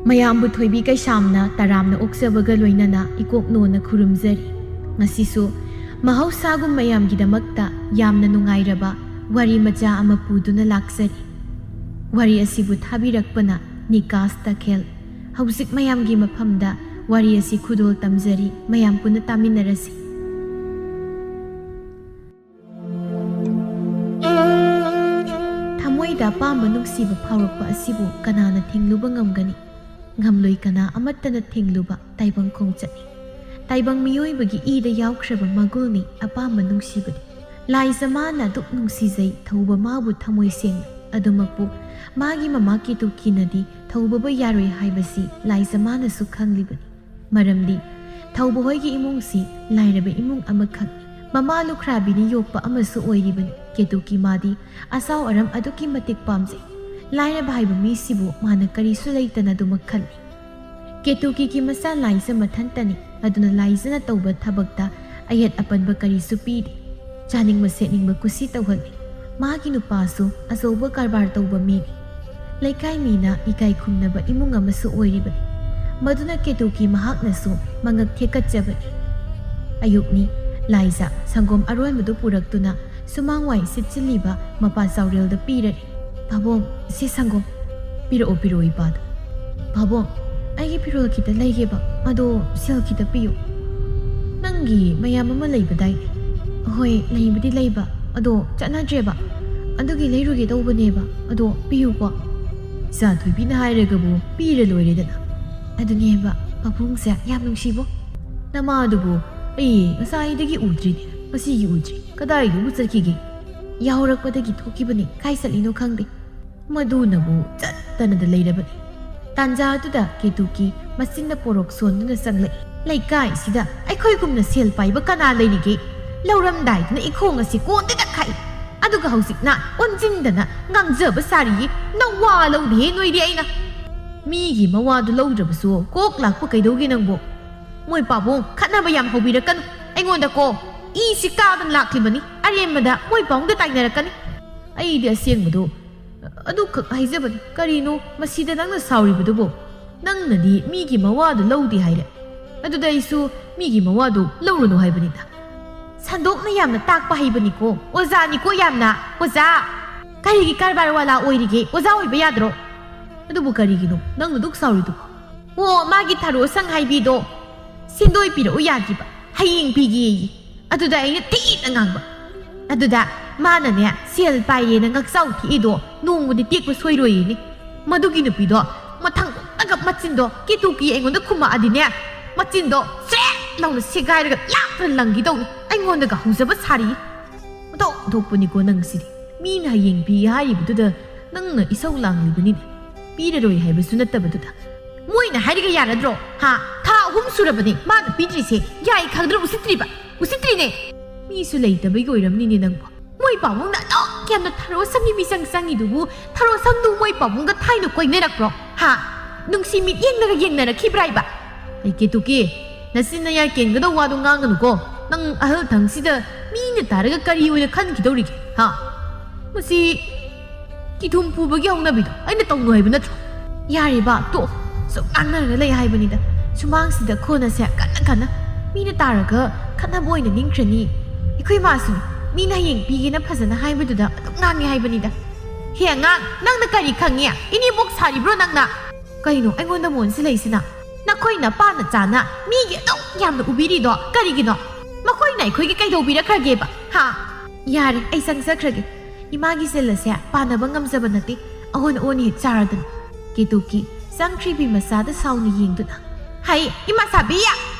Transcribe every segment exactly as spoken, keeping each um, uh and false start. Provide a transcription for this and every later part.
ꯃꯌꯥꯝꯕꯨ ꯊꯣꯏꯕꯤ ꯀꯩꯁꯥꯝꯅ ꯇꯔꯥꯝꯅ ꯑꯣꯛꯆꯕꯒ ꯂꯣꯏꯅꯅ ꯏꯀꯣꯛ ꯅꯣꯟꯅ ꯈꯨꯔꯨꯝꯖꯔꯤ꯫ ꯉꯁꯤꯁꯨ ꯃꯍꯧꯁꯥꯒꯨꯝ ꯃꯌꯥꯝꯒꯤꯗꯃꯛꯇ ꯌꯥꯝꯅ ꯅꯨꯡꯉꯥꯏꯔꯕ ꯋꯥꯔꯤ ꯃꯆꯥ ꯑꯃ ꯄꯨꯗꯨꯅ ꯂꯥꯛꯆꯔꯤ꯫ ꯋꯥꯔꯤ ꯑꯁꯤꯕꯨ ꯊꯥꯕꯤꯔꯛꯄꯅ ꯅꯤꯀꯥꯁ ꯇꯈꯦꯜ꯫ ꯍꯧꯖꯤꯛ ꯃꯌꯥꯝꯒꯤ ꯃꯐꯝꯗ ꯋꯥꯔꯤ ꯑꯁꯤ ꯈꯨꯗꯣꯜ ꯇꯝꯖꯔꯤ, ꯃꯌꯥꯝ ꯄꯨꯟꯅ ꯇꯥꯃꯤꯟꯅꯔꯁꯤ꯫ ꯊꯃꯣꯏꯗ ꯑꯄꯥꯝꯕ ꯅꯨꯡꯁꯤꯕ ꯐꯥꯎꯔꯛꯄ ꯑꯁꯤꯕꯨ ꯀꯅꯥꯅ ꯊꯤꯡꯂꯨꯕ ꯉꯝꯒꯅꯤ? ꯉꯝꯂꯣꯏ ꯀꯅꯥ ꯑꯃꯠꯇꯅ ꯊꯤꯡꯂꯨꯕ ꯇꯥꯏꯕꯪ ꯈꯣꯡꯆꯠꯅꯤ꯫ ꯇꯥꯏꯕꯪ ꯃꯤꯑꯣꯏꯕꯒꯤ ꯏꯗ ꯌꯥꯎꯈ꯭ꯔꯕ ꯃꯒꯨꯜꯅꯤ ꯑꯄꯥꯝꯕ ꯅꯨꯡꯁꯤꯕꯗꯤ꯫ ꯂꯥꯏꯖ ꯃꯥꯅ ꯑꯗꯨꯛ ꯅꯨꯡꯁꯤꯖꯩ, ꯊꯧꯕ ꯃꯥꯕꯨ ꯊꯃꯣꯏ ꯁꯦꯡꯅ꯫ ꯑꯗꯨꯃꯛꯄꯨ ꯃꯥꯒꯤ ꯃꯃꯥ ꯀꯦꯇꯨꯀꯤꯅꯗꯤ ꯊꯧꯕꯕꯨ ꯌꯥꯔꯣꯏ ꯍꯥꯏꯕꯁꯤ ꯂꯥꯏꯖ ꯃꯥꯅꯁꯨ ꯈꯪꯂꯤꯕꯅꯤ꯫ ꯃꯔꯝꯗꯤ ꯊꯧꯕ ꯍꯣꯏꯒꯤ ꯏꯃꯨꯡꯁꯤ ꯂꯥꯏꯔꯕ ꯏꯃꯨꯡ ꯑꯃꯈꯛꯅꯤ꯫ ꯃꯃꯥ ꯂꯨꯈ꯭ꯔꯥꯕꯤꯅ ꯌꯣꯛꯄ ꯑꯃꯁꯨ ꯑꯣꯏꯔꯤꯕꯅꯤ꯫ ꯀꯦꯇꯨꯀꯤ ꯃꯥꯗꯤ ꯑꯆꯥꯎ ꯑꯔꯝ ꯑꯗꯨꯛꯀꯤ ꯃꯇꯤꯛ ꯄꯥꯝꯖꯩ꯫ ꯂꯥꯏꯔꯕ ꯍꯥꯏꯕ ꯃꯤꯁꯤꯕꯨ ꯃꯥꯅ ꯀꯔꯤꯁꯨ ꯂꯩꯇꯅ ꯑꯗꯨꯃꯛ ꯈꯜꯂꯤ꯫ ꯀꯦꯇꯨꯀꯤꯒꯤ ꯃꯆꯥ ꯂꯥꯏꯖ ꯃꯊꯟꯇꯅꯤ, ꯑꯗꯨꯅ ꯂꯥꯏꯖꯅ ꯇꯧꯕ ꯊꯕꯛꯇ ꯑꯌꯦꯠ ꯑꯄꯟꯕ ꯀꯔꯤꯁꯨ ꯄꯤꯗꯦ꯫ ꯆꯥꯅꯤꯡꯕ ꯁꯦꯠꯅꯤꯡꯕ ꯀꯨꯁꯤ ꯇꯧꯍꯜꯂꯤ꯫ ꯃꯥꯒꯤ ꯅꯨꯄꯥꯁꯨ ꯑꯆꯧꯕ ꯀꯔꯕꯥꯔ ꯇꯧꯕ ꯃꯤꯅꯤ꯫ ꯂꯩꯀꯥꯏ ꯃꯤꯅ ꯏꯀꯥꯏ ꯈꯨꯝꯅꯕ ꯏꯃꯨꯡ ꯑꯃꯁꯨ ꯑꯣꯏꯔꯤꯕꯅꯤ꯫ ꯃꯗꯨꯅ ꯀꯦꯇꯨꯀꯤ ꯃꯍꯥꯛꯅꯁꯨ ꯃꯉꯛ ꯊꯦꯛꯀꯠꯆꯕꯅꯤ꯫ ꯑꯌꯨꯛꯅꯤ꯫ ꯂꯥꯏꯖ ꯁꯪꯒꯣꯝ ꯑꯔꯣꯟꯕꯗꯨ ꯄꯨꯔꯛꯇꯨꯅ ꯁꯨꯃꯥꯡ ꯋꯥꯏ ꯁꯤꯠꯆꯤꯜꯂꯤꯕ ꯃꯄꯥ ꯆꯥꯎꯔꯦꯜꯗ ꯄꯤꯔꯔꯤ꯫ "ꯄꯥꯕꯨꯡ, ꯁꯤ ꯁꯪꯒꯣꯝ꯫ ꯄꯤꯔꯛꯑꯣ, ꯄꯤꯔꯛꯑꯣ ꯏꯄꯥꯗ꯫ ꯄꯥꯕꯨꯡ, ꯑꯩꯒꯤ ꯐꯤꯔꯣꯜ ꯈꯤꯇ ꯂꯩꯒꯦꯕ, ꯑꯗꯣ ꯁꯦꯜ ꯈꯤꯇ ꯄꯤꯌꯨ꯫ ꯅꯪꯒꯤ ꯃꯌꯥꯝ ꯑꯃ ꯂꯩꯕꯗꯥꯏꯅꯦ?" "ꯍꯣꯏ, ꯂꯩꯕꯨꯗꯤ ꯂꯩꯕ, ꯑꯗꯣ ꯆꯠꯅꯗ꯭ꯔꯦꯕ꯫ ꯑꯗꯨꯒꯤ ꯂꯩꯔꯨꯒꯦ ꯇꯧꯕꯅꯦꯕ, ꯑꯗꯣ ꯄꯤꯌꯨꯀꯣ꯫" ꯏꯆꯥ ꯊꯣꯏꯕꯤꯅ ꯍꯥꯏꯔꯒꯕꯨ ꯄꯤꯔ ꯂꯣꯏꯔꯦꯗꯅ꯫ ꯑꯗꯨꯅꯦꯕ, ꯄꯥꯕꯨꯡꯁꯦ ꯌꯥꯝ ꯅꯨꯡꯁꯤꯕꯣ꯫ ꯅꯃꯥꯗꯨꯕꯨ ꯑꯩ ꯉꯁꯥꯏꯗꯒꯤ ꯎꯗ꯭ꯔꯤꯅꯦ, ꯉꯁꯤꯒꯤ ꯎꯗ꯭ꯔꯤ꯫ ꯀꯗꯥꯏꯗꯕꯨ ꯆꯠꯈꯤꯒꯦ? ꯌꯥꯍꯧꯔꯛꯄꯗꯒꯤ ꯊꯣꯛꯈꯤꯕꯅꯤ, ꯀꯥꯏ ꯆꯠꯂꯤꯅꯣ ꯈꯪꯗꯦ꯫ ꯃꯗꯨꯅꯕꯨ ꯆꯠꯇꯅꯗ ꯂꯩꯔꯕꯅꯤ꯫ ꯇꯥꯟꯖꯥ ꯑꯗꯨꯗ ꯀꯦꯇꯨꯀꯤ ꯃꯆꯤꯟꯅ ꯄꯣꯔꯣꯛ ꯁꯣꯟꯗꯨꯅ ꯆꯪꯂꯛꯏ꯫ "ꯂꯩꯀꯥꯏꯁꯤꯗ ꯑꯩꯈꯣꯏꯒꯨꯝꯅ ꯁꯦꯜ ꯄꯥꯏꯕ ꯀꯅꯥ ꯂꯩꯔꯤꯒꯦ? ꯂꯧꯔꯝꯗꯥꯏꯗꯨꯅ ꯏꯈꯣꯡ ꯑꯁꯤ ꯀꯣꯟꯗꯅ ꯈꯥꯛꯏ, ꯑꯗꯨꯒ ꯍꯧꯖꯤꯛꯅ ꯑꯣꯟꯁꯤꯟꯗꯅ ꯉꯥꯡꯖꯕ ꯁꯥꯔꯤꯌꯦ꯫ ꯅꯋꯥ ꯂꯧꯗꯦꯍꯦ ꯅꯣꯏꯗꯤ ꯑꯩꯅ꯫ ꯃꯤꯒꯤ ꯃꯋꯥꯗꯨ ꯂꯧꯗ꯭ꯔꯕꯁꯨ ꯀꯣꯛ ꯂꯥꯛꯄ ꯀꯩꯗꯧꯒꯦ ꯅꯪꯕꯣ? ꯃꯣꯏ ꯄꯥꯕꯨꯡ, ꯈꯠꯅꯕ ꯌꯥꯝ ꯍꯧꯕꯤꯔꯛꯀꯅꯨ꯫ ꯑꯩꯉꯣꯟꯗꯀꯣ ꯏꯁꯤ ꯀꯥꯗꯅ ꯂꯥꯛꯂꯤꯕꯅꯤ꯫ ꯑꯔꯦꯝꯕꯗ ꯃꯣꯏ ꯄꯥꯎꯗ ꯇꯥꯏꯅꯔꯛꯀꯅꯤ꯫ ꯑꯩꯗꯤ ꯑꯁꯦꯡꯕꯗꯣ ꯑꯗꯨꯈꯛ ꯍꯥꯏꯖꯕꯅꯤ꯫ ꯀꯔꯤꯅꯣ ꯃꯁꯤꯗ ꯅꯪꯅ ꯁꯥꯎꯔꯤꯕꯗꯨꯕꯨ? ꯅꯪꯅꯗꯤ ꯃꯤꯒꯤ ꯃꯋꯥꯗꯨ ꯂꯧꯗꯦ ꯍꯥꯏꯔꯦ꯫ ꯑꯗꯨꯗ ꯑꯩꯁꯨ ꯃꯤꯒꯤ ꯃꯋꯥꯗꯨ ꯂꯧꯔꯨꯅꯨ ꯍꯥꯏꯕꯅꯤꯗ꯫ ꯁꯟꯗꯣꯛꯅ ꯌꯥꯝꯅ ꯇꯥꯛꯄ ꯍꯩꯕꯅꯤꯀꯣ꯫ ꯑꯣꯖꯥꯅꯤꯀꯣ ꯌꯥꯝꯅ꯫ ꯑꯣꯖꯥ! ꯀꯔꯤꯒꯤ ꯀꯔꯕꯥꯔ ꯋꯥꯂꯥ ꯑꯣꯏꯔꯤꯒꯦ? ꯑꯣꯖꯥ ꯑꯣꯏꯕ ꯌꯥꯗ꯭ꯔꯣ? ꯑꯗꯨꯕꯨ ꯀꯔꯤꯒꯤꯅꯣ ꯅꯪꯅ ꯗꯨꯛ ꯁꯥꯎꯔꯤꯗꯨꯕꯣ? ꯑꯣ, ꯃꯥꯒꯤ ꯊꯔꯣ ꯁꯪ ꯍꯥꯏꯕꯤꯗꯣ ꯁꯤꯟꯗꯣꯏ ꯄꯤꯔꯛꯎ ꯌꯥꯗ꯭ꯔꯤꯕ꯫ ꯍꯌꯦꯡ ꯄꯤꯒꯦꯌꯦ꯫ ꯑꯗꯨꯗ ꯑꯩꯅ ꯊꯤꯅ ꯉꯥꯡꯕ꯫ ꯑꯗꯨꯗ ꯃꯥꯅꯅꯦ ꯁꯦꯜ ꯄꯥꯏꯌꯦꯅ ꯉꯛꯆꯥꯎ ꯊꯤꯛꯏꯗꯣ ꯅꯣꯡꯃꯗꯤ ꯇꯦꯛꯄ ꯁꯣꯏꯔꯣꯏꯌꯦꯅꯦ꯫ ꯃꯗꯨꯒꯤ ꯅꯨꯄꯤꯗꯣ ꯃꯊꯪ ꯄꯨꯝꯅꯒ ꯃꯆꯤꯟꯗꯣ ꯀꯦꯇꯨꯀꯤ ꯑꯩꯉꯣꯟꯗ ꯈꯨꯝꯃꯛꯑꯗꯤꯅꯦ, ꯃꯆꯤꯟꯗꯣ ꯁ꯭ꯔꯦꯠ ꯂꯥꯎꯅ ꯁꯦꯒꯥꯏꯔꯒ ꯂꯥꯞꯅ ꯂꯪꯈꯤꯗꯧꯅꯤ꯫ ꯑꯩꯉꯣꯟꯗꯒ ꯍꯧꯖꯕ ꯁꯥꯔꯤ꯫ ꯃꯇꯧ ꯊꯣꯛꯄꯅꯤꯀꯣ ꯅꯪꯁꯤꯗꯤ꯫ ꯃꯤꯅ ꯍꯌꯦꯡ ꯄꯤꯒꯦ ꯍꯥꯏꯔꯤꯕꯗꯨꯗ ꯅꯪꯅ ꯏꯁꯧ ꯂꯥꯡꯂꯤꯕꯅꯤꯅꯦ꯫ ꯄꯤꯔꯔꯣꯏ ꯍꯥꯏꯕꯁꯨ ꯅꯠꯇꯕꯗꯨꯗ꯫ ꯃꯣꯏꯅ ꯍꯥꯏꯔꯒ ꯌꯥꯔꯗ꯭ꯔꯣ? ꯍꯥ? ꯊꯥ ꯑꯍꯨꯝ ꯁꯨꯔꯕꯅꯦ ꯃꯥꯅ ꯄꯤꯗ꯭ꯔꯤꯁꯦ꯫ ꯌꯥꯏ ꯈꯪꯗ꯭ꯔ ꯎꯁꯤꯠꯇ꯭ꯔꯤꯕ? ꯎꯁꯤꯠꯇ꯭ꯔꯤꯅꯦ꯫ ꯃꯤꯁꯨ ꯂꯩꯇꯕꯒꯤ ꯑꯣꯏꯔꯝꯅꯤꯅꯦ ꯅꯪꯕꯣ꯫ ꯃꯣꯏ ꯄꯥꯕꯨꯡꯅ ꯑꯗꯨꯛ ꯌꯥꯝꯅ ꯊꯔꯣ ꯁꯝꯒꯤ ꯃꯤꯆꯪ ꯆꯪꯉꯤꯗꯨꯕꯨ ꯊꯔꯣ ꯁꯝꯗꯨ ꯃꯣꯏ ꯄꯥꯕꯨꯡꯒ ꯊꯥꯏꯅ ꯀꯣꯏꯅꯔꯛꯄ꯭ꯔꯣ? ꯍꯥ? ꯅꯨꯡꯁꯤ ꯃꯤꯠꯌꯦꯡꯅꯒ ꯌꯦꯡꯅꯔꯛꯈꯤꯕ꯭ꯔꯥ ꯍꯥꯏꯕ? ꯑꯩ ꯀꯦꯇꯨꯀꯤ, ꯅꯆꯤꯟ ꯅꯌꯥ ꯀꯦꯟꯒꯗꯧ ꯋꯥꯗꯣ ꯉꯥꯡꯒꯅꯨꯀꯣ꯫ ꯅꯪ ꯑꯍꯜ ꯊꯪꯁꯤꯗ ꯃꯤꯅ ꯇꯥꯔꯒ ꯀꯔꯤ ꯑꯣꯏꯅ ꯈꯟꯈꯤꯗꯧꯔꯤꯒꯦ? ꯍꯥ? ꯃꯁꯤ ꯀꯤꯊꯨꯝ ꯄꯨꯕꯒꯤ ꯍꯧꯅꯕꯤꯗꯣ ꯑꯩꯅ ꯇꯧꯅꯨ ꯍꯥꯏꯕ ꯅꯠꯇ꯭ꯔꯣ? ꯌꯥꯔꯦꯕ, ꯇꯣꯛꯑꯣ꯫ ꯁꯨꯝ ꯉꯥꯡꯅꯔꯒ ꯂꯩ ꯍꯥꯏꯕꯅꯤꯗ꯫ ꯁꯨꯃꯥꯡꯁꯤꯗ ꯈꯣꯟ ꯑꯁꯦ ꯀꯟꯅ ꯀꯟꯅ꯫ ꯃꯤꯅ ꯇꯥꯔꯒ ꯈꯠꯅꯕ ꯑꯣꯏꯅ ꯅꯤꯡꯈ꯭ꯔꯅꯤ꯫ ꯑꯩꯈꯣꯏ ꯃꯥꯁꯨꯅꯤ, ꯃꯤꯅ ꯍꯌꯦꯡ ꯄꯤꯒꯦꯅ ꯐꯖꯅ ꯍꯥꯏꯕꯗꯨꯗ ꯑꯗꯨꯝ ꯉꯥꯡꯉꯦ ꯍꯥꯏꯕꯅꯤꯗ꯫ ꯍꯦ ꯑꯉꯥꯡ, ꯅꯪꯅ ꯀꯔꯤ ꯈꯪꯉꯤ? ꯏꯅꯦꯕꯣꯛ ꯁꯥꯔꯤꯕ꯭ꯔꯣ ꯅꯪꯅ? ꯀꯩꯅꯣ ꯑꯩꯉꯣꯟꯗ ꯃꯣꯟꯁꯤꯜꯂꯛꯏꯁꯤꯅ? ꯅꯈꯣꯏ ꯅꯄꯥ ꯅꯆꯥꯅ ꯃꯤꯒꯤ ꯑꯗꯨꯛ ꯌꯥꯝꯅ ꯎꯕꯤꯔꯤꯗꯣ ꯀꯔꯤꯒꯤꯅꯣ? ꯃꯈꯣꯏꯅ ꯑꯩꯈꯣꯏꯒꯤ ꯀꯩꯗꯧꯕꯤꯔꯛꯈ꯭ꯔꯒꯦꯕ? ꯍꯥ? ꯌꯥꯔꯦ, ꯑꯩ ꯆꯪꯖꯈ꯭ꯔꯒꯦ꯫ ꯏꯃꯥꯒꯤ ꯁꯦꯜ ꯑꯁꯦ ꯄꯥꯅꯕ ꯉꯝꯖꯕ ꯅꯠꯇꯦ꯫ ꯑꯑꯣꯟ ꯑꯑꯣꯟ ꯍꯦꯛ ꯆꯥꯔꯗꯅ꯫ ꯀꯦꯇꯨꯀꯤ ꯆꯪꯈ꯭ꯔꯤꯕꯤ ꯃꯆꯥꯗ ꯁꯥꯎꯅ ꯌꯦꯡꯗꯨꯅ꯫ ꯍꯩ, ꯏꯃꯥ ꯁꯥꯕꯤ!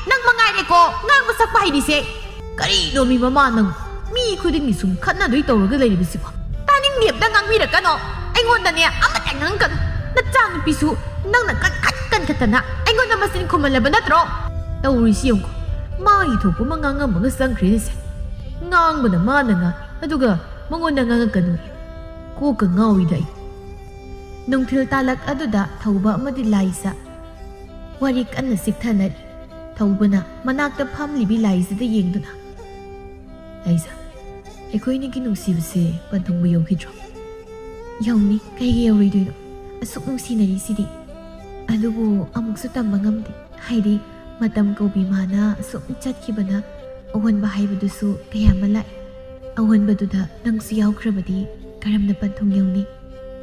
ꯅꯪ ꯃꯉꯥꯏꯔꯦꯀꯣ ꯉꯥꯡꯕ ꯁꯛꯄ ꯍꯩꯔꯤꯁꯦ꯫ ꯀꯔꯤꯅꯣ ꯃꯤ ꯃꯃꯥ ꯅꯪ? ꯃꯤ ꯈꯨꯗꯤꯡꯒꯤ ꯁꯨꯝ ꯈꯠꯅꯗꯣꯏ ꯇꯧꯔꯒ ꯂꯩꯔꯤꯕꯁꯤꯕꯣ? ꯇꯥꯅꯤꯡꯗꯦ, ꯑꯝꯇ ꯉꯥꯡꯕꯤꯔꯛꯀꯅꯣ꯫ ꯑꯩꯉꯣꯟꯗꯅꯦ ꯑꯃꯠꯇ ꯉꯥꯡꯒꯅꯨ꯫ ꯅꯆꯥꯅꯨꯄꯤꯁꯨ ꯅꯪꯅ ꯀꯟꯈꯠ ꯀꯟꯈꯠꯇꯅ ꯑꯩꯉꯣꯟꯗ ꯃꯆꯤꯟ ꯈꯨꯝꯍꯜꯂꯕ ꯅꯠꯇ꯭ꯔꯣ? ꯇꯧꯔꯤꯁꯤ ꯌꯦꯡꯉꯨ꯫ ꯃꯥꯒꯤ ꯊꯣꯛꯄ ꯑꯃ ꯉꯥꯡꯉꯝꯃꯒ ꯆꯪꯈ꯭ꯔꯤꯁꯦ꯫ ꯉꯥꯡꯕꯅ ꯃꯥꯅ ꯉꯥꯡ, ꯑꯗꯨꯒ ꯃꯉꯣꯟꯗ ꯉꯥꯡꯉꯛꯀꯅꯨ꯫ ꯀꯣꯛꯀ ꯉꯥꯎꯏꯗ ꯑꯩ꯫ ꯅꯨꯡꯊꯤꯜ ꯇꯥꯂꯛ ꯑꯗꯨꯗ ꯊꯧꯕ ꯑꯃꯗꯤ ꯂꯥꯏꯖ ꯋꯥꯔꯤ ꯀꯟꯅ ꯆꯤꯛꯊꯅꯔꯤ꯫ ꯇꯧꯕꯅ ꯃꯅꯥꯛꯇ ꯐꯝꯂꯤꯕꯤ ꯂꯥꯏꯖꯗ ꯌꯦꯡꯗꯨꯅ, "ꯂꯥꯏꯖ, ꯑꯩꯈꯣꯏ ꯑꯅꯤꯒꯤ ꯅꯨꯡꯁꯤꯕꯁꯦ ꯄꯟꯊꯨꯡꯕ ꯌꯧꯈꯤꯗ꯭ꯔꯣ?" "ꯌꯧꯅꯤ, ꯀꯩꯒꯤ ꯌꯧꯔꯣꯏꯗꯣꯏꯅꯣ? ꯑꯁꯨꯛ ꯅꯨꯡꯁꯤꯅꯔꯤꯁꯤꯗꯤ꯫ ꯑꯗꯨꯕꯨ ꯑꯃꯨꯛꯁꯨ ꯇꯝꯕ ꯉꯝꯗꯦ꯫ ꯍꯥꯏꯗꯤ ꯃꯇꯝ ꯀꯧꯕꯤ ꯃꯥꯅ ꯑꯁꯨꯝ ꯆꯠꯈꯤꯕꯅ ꯑꯑꯣꯟꯕ ꯍꯥꯏꯕꯗꯨꯁꯨ ꯀꯌꯥ ꯑꯃ ꯂꯥꯛꯏ꯫ ꯑꯑꯣꯟꯕꯗꯨꯗ ꯅꯪꯁꯨ ꯌꯥꯎꯈ꯭ꯔꯕꯗꯤ ꯀꯔꯝꯅ ꯄꯟꯊꯨꯡ ꯌꯧꯅꯤ?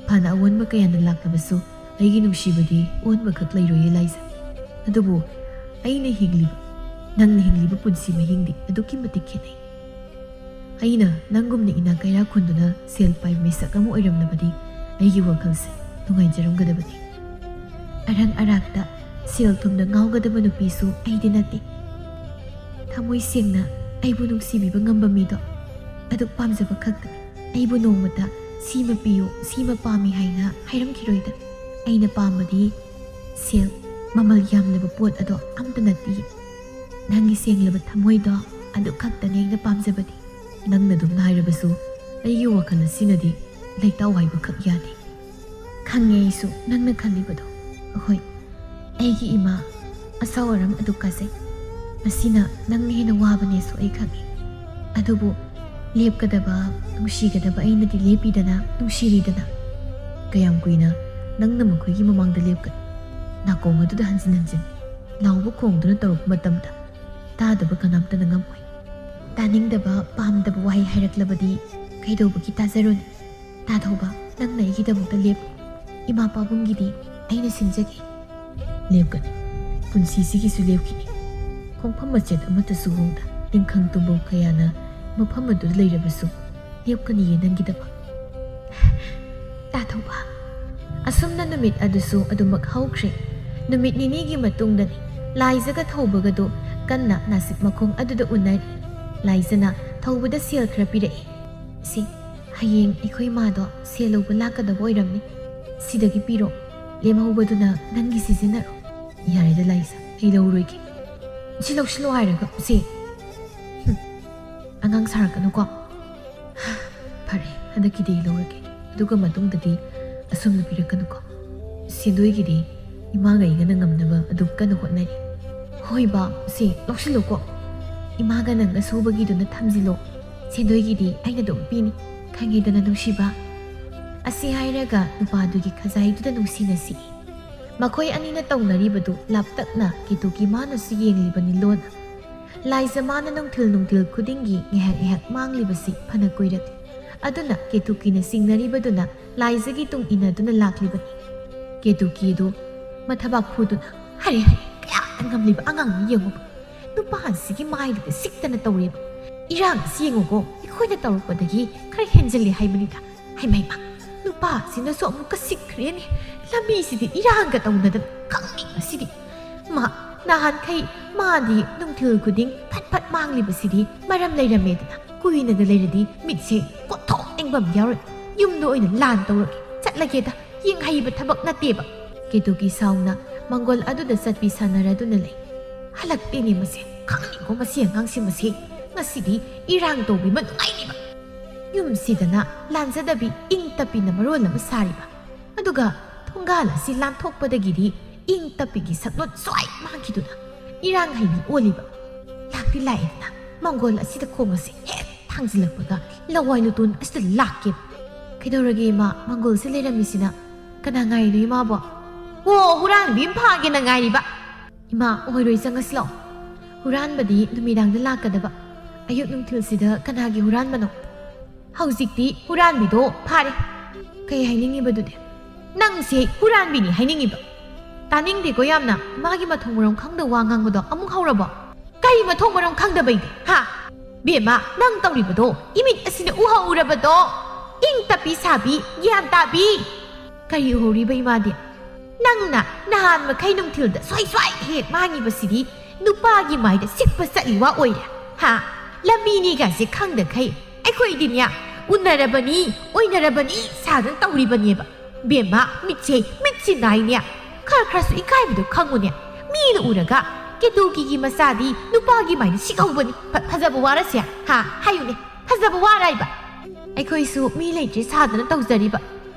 ꯐꯅ ꯑꯑꯣꯟꯕ ꯀꯌꯥꯅ ꯂꯥꯛꯂꯕꯁꯨ ꯑꯩꯒꯤ ꯅꯨꯡꯁꯤꯕꯗꯤ ꯑꯑꯣꯟꯕꯈꯛ ꯂꯩꯔꯣꯏꯌꯦ ꯂꯥꯏꯖ꯫ ꯑꯗꯨꯕꯨ ꯑꯩꯅ ꯍꯤꯡꯂꯤꯕ, ꯅꯪꯅ ꯍꯤꯡꯂꯤꯕ ꯄꯨꯟꯁꯤ ꯃꯍꯤꯡꯗꯤ ꯑꯗꯨꯛꯀꯤ ꯃꯇꯤꯛ ꯈꯦꯠꯅꯩ꯫ ꯑꯩꯅ ꯅꯪꯒꯨꯝꯅ ꯏꯅꯥꯛ ꯀꯩꯔꯥꯛ ꯈꯨꯟꯗꯨꯅ ꯁꯦꯜ ꯄꯥꯏꯕ ꯃꯤꯁꯛ ꯑꯃ ꯑꯣꯏꯔꯝꯂꯕꯗꯤ ꯑꯩꯒꯤ ꯋꯥꯈꯜꯁꯦ ꯅꯨꯡꯉꯥꯏꯖꯔꯝꯒꯗꯕꯅꯤ꯫ ꯑꯔꯪ ꯑꯔꯥꯛꯇ ꯁꯦꯜ ꯊꯨꯝꯗ ꯉꯥꯎꯒꯗꯕ ꯅꯨꯄꯤꯁꯨ ꯑꯩꯗꯤ ꯅꯠꯇꯦ꯫ ꯊꯃꯣꯏ ꯁꯦꯡꯅ ꯑꯩꯕꯨ ꯅꯨꯡꯁꯤꯕꯤꯕ ꯉꯝꯕ ꯃꯤꯗꯣ ꯑꯗꯨ ꯄꯥꯝꯖꯕ ꯈꯛꯇꯅꯤ꯫ ꯑꯩꯕꯨ ꯅꯣꯡꯃꯇ ꯁꯤꯃ ꯄꯤꯌꯨ, ꯁꯤꯃ ꯄꯥꯝꯃꯤ ꯍꯥꯏꯅ ꯍꯥꯏꯔꯝꯈꯤꯔꯣꯏꯗ꯫ ꯑꯩꯅ ꯄꯥꯝꯕꯗꯤ ꯁꯦꯜ, ꯃꯃꯜ ꯌꯥꯝꯂꯕ ꯄꯣꯠ ꯑꯗꯣ ꯑꯝꯇ ꯅꯠꯇꯤꯌꯦ꯫ ꯅꯪꯒꯤ ꯁꯦꯡꯂꯕ ꯊꯃꯣꯏꯗꯣ ꯑꯗꯨ ꯈꯛꯇꯅꯦ ꯑꯩꯅ ꯄꯥꯝꯖꯕꯗꯤ꯫ ꯅꯪꯅ ꯑꯗꯨꯝ ꯍꯥꯏꯔꯕꯁꯨ ꯑꯩꯒꯤ ꯋꯥꯈꯜ ꯑꯁꯤꯅꯗꯤ ꯂꯩꯇꯥꯎ ꯍꯥꯏꯕꯈꯛ ꯌꯥꯗꯦ꯫ ꯈꯪꯉꯦ ꯑꯩꯁꯨ ꯅꯪꯅ ꯈꯜꯂꯤꯕꯗꯣ꯫ ꯍꯣꯏ, ꯑꯩꯒꯤ ꯏꯃꯥ ꯑꯁꯥꯎ ꯑꯔꯝ ꯑꯗꯨ ꯀꯥꯖꯩ꯫ ꯃꯁꯤꯅ ꯅꯪꯅ ꯍꯦꯟꯅ ꯋꯥꯕꯅꯦꯁꯨ ꯑꯩ ꯈꯪꯉꯤ꯫ ꯑꯗꯨꯕꯨ ꯂꯦꯞꯀꯗꯕ, ꯅꯨꯡꯁꯤꯒꯗꯕ ꯑꯩꯅꯗꯤ ꯂꯦꯞꯄꯤꯗꯅ, ꯅꯨꯡꯁꯤꯔꯤꯗꯅ꯫ ꯀꯌꯥꯝ ꯀꯨꯏꯅ ꯅꯪꯅ ꯃꯈꯣꯏꯒꯤ ꯃꯃꯥꯡꯗ ꯂꯦꯞꯀꯅꯤ? ꯅꯥꯀꯣꯡ ꯑꯗꯨꯗ ꯍꯟꯖꯤꯟ ꯍꯟꯖꯤꯟ ꯂꯥꯎꯕ ꯈꯣꯡꯗꯨꯅ ꯇꯧꯔꯛꯄ ꯃꯇꯝꯗ ꯇꯥꯗꯕ ꯀꯅꯥꯝꯇꯅ ꯉꯝꯃꯣꯏ꯫ ꯇꯥꯅꯤꯡꯗꯕ, ꯄꯥꯝꯗꯕ ꯋꯥꯍꯩ ꯍꯥꯏꯔꯛꯂꯕꯗꯤ ꯀꯩꯗꯧꯕꯒꯤ ꯇꯥꯖꯔꯨꯅꯤ? ꯇꯥꯊꯧꯕ, ꯅꯪꯅ ꯑꯩꯒꯤꯗꯃꯛꯇ ꯂꯦꯞꯄꯨ꯫ ꯏꯃꯥ ꯄꯥꯕꯨꯡꯒꯤꯗꯤ ꯑꯩꯅ ꯁꯤꯟꯖꯒꯦ꯫ ꯂꯦꯞꯀꯅꯤ꯫ ꯄꯨꯟꯁꯤꯁꯤꯒꯤꯁꯨ ꯂꯦꯞꯈꯤꯅꯤ꯫ ꯈꯣꯡꯐꯝ ꯃꯆꯦꯠ ꯑꯃꯠꯇꯁꯨ ꯍꯣꯡꯗ, ꯇꯤꯡꯈꯪ ꯇꯨꯝꯐꯝ ꯀꯌꯥꯅ ꯃꯐꯝ ꯑꯗꯨꯗ ꯂꯩꯔꯕꯁꯨ, ꯂꯦꯞꯀꯅꯤꯌꯦ ꯅꯪꯒꯤꯗꯃꯛ꯫ ꯇꯥꯊꯧꯕ, ꯑꯁꯨꯝꯅ ꯅꯨꯃꯤꯠ ꯑꯗꯨꯁꯨ ꯑꯗꯨꯃꯛ ꯍꯧꯈ꯭ꯔꯦ꯫ ꯅꯨꯃꯤꯠ ꯅꯤꯅꯤꯒꯤ ꯃꯇꯨꯡꯗꯅꯤ ꯂꯥꯏꯖꯒ ꯊꯧꯕꯒꯗꯨ ꯀꯟꯅ ꯅꯥꯁꯤꯛ ꯃꯈꯣꯡ ꯑꯗꯨꯗ ꯎꯅꯔꯤ꯫ ꯂꯥꯏꯖꯅ ꯊꯧꯕꯗ ꯁꯦꯜ ꯈꯔ ꯄꯤꯔꯛꯏ꯫ "ꯁꯤ, ꯍꯌꯦꯡ ꯑꯩꯈꯣꯏ ꯃꯥꯗꯣ ꯁꯦꯜ ꯂꯧꯕ ꯂꯥꯛꯀꯗꯕ ꯑꯣꯏꯔꯝꯅꯤ꯫ ꯁꯤꯗꯒꯤ ꯄꯤꯔꯣ꯫ ꯂꯦꯝꯍꯧꯕꯗꯨꯅ ꯅꯪꯒꯤ ꯁꯤꯖꯤꯟꯅꯔꯣ꯫" "ꯌꯥꯔꯦꯗ ꯂꯥꯏꯖ, ꯑꯩ ꯂꯧꯔꯣꯏꯒꯦ꯫ ꯁꯤ ꯂꯧꯁꯤꯜꯂꯣ ꯍꯥꯏꯔꯒ, ꯁꯤ꯫ ꯍꯨꯝ, ꯑꯉꯥꯡ ꯁꯥꯔꯛꯀꯅꯨꯀꯣ꯫ ꯐꯔꯦ, ꯍꯟꯗꯛꯀꯤꯗꯤ ꯑꯩ ꯂꯧꯔꯒꯦ꯫ ꯑꯗꯨꯒ ꯃꯇꯨꯡꯗꯗꯤ ꯑꯁꯨꯝꯅ ꯄꯤꯔꯛꯀꯅꯨꯀꯣ꯫" ꯁꯦꯟꯗꯣꯏꯒꯤꯗꯤ ꯏꯃꯥꯒ ꯑꯩꯒꯅ ꯉꯝꯅꯕ ꯑꯗꯨꯝ ꯀꯟꯅ ꯍꯣꯠꯅꯔꯤ꯫ ꯍꯣꯏ ꯕꯥ, ꯁꯤ ꯂꯧꯁꯤꯜꯂꯨꯀꯣ꯫ ꯏꯃꯥꯒ ꯅꯪꯒ ꯁꯨꯕꯒꯤꯗꯨꯅ ꯊꯝꯖꯤꯜꯂꯣ꯫ ꯁꯦꯟꯗꯣꯏꯒꯤꯗꯤ ꯑꯩꯅ ꯑꯗꯨꯝ ꯄꯤꯅꯤ, ꯈꯪꯉꯦꯗꯅ ꯅꯨꯡꯁꯤꯕ꯫ ꯑꯁꯤ ꯍꯥꯏꯔꯒ ꯅꯨꯄꯥꯗꯨꯒꯤ ꯈꯖꯥꯏꯗꯨꯗ ꯅꯨꯡꯁꯤꯅ ꯁꯤꯛꯏ꯫ ꯃꯈꯣꯏ ꯑꯅꯤꯅ ꯇꯧꯅꯔꯤꯕꯗꯨ ꯂꯥꯞꯇꯛꯅ ꯀꯦꯇꯨꯀꯤ ꯃꯥꯅꯁꯨ ꯌꯦꯡꯂꯤꯕꯅꯤ ꯂꯣꯟꯅ꯫ ꯂꯥꯏꯖ ꯃꯥꯅ ꯅꯨꯡꯊꯤꯜ ꯅꯨꯡꯊꯤꯜ ꯈꯨꯗꯤꯡꯒꯤ ꯉꯥꯏꯍꯥꯛ ꯉꯥꯏꯍꯥꯛ ꯃꯥꯡꯂꯤꯕꯁꯤ ꯐꯅ ꯀꯨꯏꯔꯛꯂꯤ꯫ ꯑꯗꯨꯅ ꯀꯦꯇꯨꯀꯤꯅ ꯆꯤꯡꯅꯔꯤꯕꯗꯨꯅ ꯂꯥꯏꯖꯒꯤ ꯇꯨꯡ ꯏꯟꯅꯗꯨꯅ ꯂꯥꯛꯂꯤꯕꯅꯤ꯫ ꯀꯦꯇꯨꯀꯤꯗꯨ ꯃꯊꯕꯥꯛ ꯐꯨꯗꯨꯅ, "ꯍꯔꯦ ꯍꯔꯦ, ꯀꯌꯥꯗ ꯉꯝꯂꯤꯕ ꯑꯉꯥꯡꯅꯤ ꯌꯦꯡꯉꯨꯕ꯫ ꯅꯨꯄꯥꯁꯤꯒꯤ ꯃꯥꯏꯗꯨꯗ ꯁꯤꯛꯇꯅ ꯇꯧꯔꯦꯕ꯫ ꯏꯔꯥꯡ ꯑꯁꯤ ꯌꯦꯡꯉꯨꯀꯣ, ꯑꯩꯈꯣꯏꯅ ꯇꯧꯔꯛꯄꯗꯒꯤ ꯈꯔ ꯍꯦꯟꯖꯤꯜꯂꯦ ꯍꯥꯏꯕꯅꯤꯗ꯫ ꯍꯩꯃꯩꯃ, ꯅꯨꯄꯥꯁꯤꯅꯁꯨ ꯑꯃꯨꯛꯀ ꯁꯤꯛꯈ꯭ꯔꯦꯅꯦ꯫ ꯂꯝꯕꯤꯁꯤꯗꯤ ꯏꯔꯥꯡꯒ ꯇꯧꯅꯗꯅ ꯈꯪꯅꯤꯡ ꯑꯁꯤꯗꯤ꯫ ꯃꯥ, ꯅꯍꯥꯟꯈꯩ ꯃꯥꯗꯤ ꯅꯨꯡꯊꯤꯜ ꯈꯨꯗꯤꯡ ꯐꯠ ꯐꯠ ꯃꯥꯡꯂꯤꯕꯁꯤꯗꯤ ꯃꯔꯝ ꯂꯩꯔꯝꯃꯦꯗꯅ꯫ ꯀꯨꯏꯅꯒ ꯂꯩꯔꯗꯤ ꯃꯤꯠꯁꯦ ꯀꯣꯠꯊꯣꯛꯅꯤꯡꯕ ꯑꯃ ꯌꯥꯎꯔꯛꯏ꯫ ꯌꯨꯝꯗ ꯑꯣꯏꯅ ꯂꯥꯟ ꯇꯧꯔꯒꯦ, ꯆꯠꯂꯒꯦꯗ, ꯌꯦꯡꯍꯩꯕ ꯊꯕꯛ ꯅꯠꯇꯦꯕ"꯫ ꯀꯦꯇꯨꯀꯤ ꯁꯥꯎꯅ ꯃꯪꯒꯣꯜ ꯑꯗꯨꯗ ꯆꯠꯄꯤ ꯁꯥꯟꯅꯔꯗꯨꯅ ꯂꯩ꯫ "ꯍꯜꯂꯛꯇꯦꯅꯦ ꯃꯁꯦ, ꯈꯪꯅꯤꯡꯉꯣ ꯃꯁꯤ ꯑꯉꯥꯡꯁꯤ ꯃꯁꯦ꯫ ꯉꯁꯤꯗꯤ ꯏꯔꯥꯡ ꯇꯧꯕꯤꯃ ꯅꯨꯡꯉꯥꯏꯅꯤꯕ꯫ ꯌꯨꯝꯁꯤꯗꯅ ꯂꯥꯟꯖꯗꯕꯤ ꯏꯪ ꯇꯞꯄꯤꯅ ꯃꯔꯣꯜ ꯑꯃ ꯁꯥꯔꯤꯕ, ꯑꯗꯨꯒ ꯊꯣꯡꯒꯥꯜ ꯑꯁꯤ ꯂꯥꯟꯊꯣꯛꯄꯗꯒꯤꯗꯤ ꯏꯪ ꯇꯞꯄꯤꯒꯤ ꯁꯛꯂꯣꯟ ꯁ꯭ꯋꯥꯏ ꯃꯥꯡꯈꯤꯗꯨꯅ ꯏꯔꯥꯡ ꯍꯩꯕꯤ ꯑꯣꯜꯂꯤꯕ꯫ ꯂꯥꯛꯇꯤ ꯂꯥꯛꯑꯦꯗꯅ ꯃꯪꯒꯣꯜ ꯑꯁꯤꯗ ꯈꯣꯡ ꯑꯁꯤ ꯍꯦꯛ ꯊꯥꯡꯖꯤꯜꯂꯛꯄꯒ ꯂꯋꯥꯏ ꯂꯨꯇꯣꯟ ꯑꯁꯤꯗ ꯂꯥꯛꯀꯦ꯫ ꯀꯩꯗꯧꯔꯒꯦ ꯏꯃꯥ, ꯃꯪꯒꯣꯜꯁꯦ ꯂꯩꯔꯝꯃꯤꯁꯤꯅ? ꯀꯅꯥ ꯉꯥꯏꯔꯤꯅꯣ ꯏꯃꯥꯕꯣ? ꯑꯣ, ꯍꯨꯔꯥꯟꯕꯤ ꯑꯃ ꯐꯥꯒꯦꯅ ꯉꯥꯏꯔꯤꯕ꯫ ꯏꯃꯥ, ꯑꯣꯏꯔꯣꯏ, ꯆꯪꯉꯁꯤ ꯂꯥꯛꯑꯣ꯫ ꯍꯨꯔꯥꯟꯕꯗꯤ ꯅꯨꯃꯤꯗꯥꯡꯗ ꯂꯥꯛꯀꯗꯕ꯫ ꯑꯌꯨꯛ ꯅꯨꯡꯊꯤꯜꯁꯤꯗ ꯀꯅꯥꯒꯤ ꯍꯨꯔꯥꯟꯕꯅꯣ? ꯍꯧꯖꯤꯛꯇꯤ ꯍꯨꯔꯥꯟꯕꯤꯗꯣ ꯐꯥꯔꯦ꯫ ꯀꯩ ꯍꯥꯏꯅꯤꯡꯉꯤꯕꯗꯨꯗꯤ? ꯅꯪꯁꯦ ꯍꯨꯔꯥꯟꯕꯤꯅꯤ ꯍꯥꯏꯅꯤꯡꯉꯤꯕ? ꯇꯥꯅꯤꯡꯗꯦꯀꯣ ꯌꯥꯝꯅ꯫ ꯃꯥꯒꯤ ꯃꯊꯣꯡ ꯃꯔꯝ ꯈꯪꯗ ꯋꯥ ꯉꯥꯡꯕꯗꯣ ꯑꯃꯨꯛ ꯍꯧꯔꯕꯣ? ꯀꯔꯤ ꯃꯊꯣꯡ ꯃꯔꯝ ꯈꯪꯗꯕꯩꯗꯤ, ꯍꯥ? ꯕꯦꯝꯃ, ꯅꯪ ꯇꯧꯔꯤꯕꯗꯣ ꯏꯃꯤꯠ ꯑꯁꯤꯅ ꯎꯍꯧꯔꯕꯗꯣ? ꯏꯪ ꯇꯞꯄꯤ ꯁꯥꯕꯤ, ꯒ꯭ꯌꯥꯟ ꯇꯥꯕꯤ꯫ ꯀꯔꯤ ꯎꯍꯧꯔꯤꯕ ꯏꯃꯥꯗꯤ? ꯅꯪꯅ ꯅꯍꯥꯟ ꯃꯈꯩ ꯅꯨꯡꯊꯤꯜꯗ ꯁ꯭ꯋꯥꯏ ꯁ꯭ꯋꯥꯏ ꯍꯦꯛ ꯃꯥꯡꯉꯤꯕꯁꯤꯗꯤ ꯅꯨꯄꯥꯒꯤ ꯃꯥꯏꯗ ꯁꯤꯛꯄ ꯆꯠꯂꯤ ꯋꯥ ꯑꯣꯏꯔꯦ, ꯍꯥ? ꯂꯝꯕꯤꯅꯤꯒꯁꯦ ꯈꯪꯗꯈꯩ ꯑꯩꯈꯣꯏꯗꯤꯅꯦ ꯎꯅꯔꯕꯅꯤ, ꯑꯣꯏꯅꯔꯕꯅꯤ ꯁꯥꯗꯅ ꯇꯧꯔꯤꯕꯅꯦꯕ꯫ ꯕꯦꯝꯃ, ꯃꯤꯠꯁꯦ, ꯃꯤꯠꯁꯤ ꯅꯥꯏꯅꯦ꯫ ꯈꯔ ꯈꯔꯁꯨ ꯏꯀꯥꯏꯕꯗꯣ ꯈꯪꯉꯨꯅꯦ꯫ ꯃꯤꯅ ꯎꯔꯒ ꯀꯦꯇꯨꯀꯤꯒꯤ ꯃꯆꯥꯗꯤ ꯅꯨꯄꯥꯒꯤ ꯃꯥꯏꯗ ꯁꯤꯛꯍꯧꯕꯅꯤ꯫ ꯐ-, ꯐꯖꯕ ꯋꯥꯔꯁꯦ? ꯍꯥ? ꯍꯥꯏꯌꯨꯅꯦ꯫ ꯐꯖꯕ ꯋꯥꯔꯥꯏꯕ? ꯑꯩꯈꯣꯏꯁꯨ ꯃꯤ ꯂꯩꯇ꯭ꯔꯦ ꯁꯥꯗꯅ ꯇꯧꯖꯔꯤꯕ꯫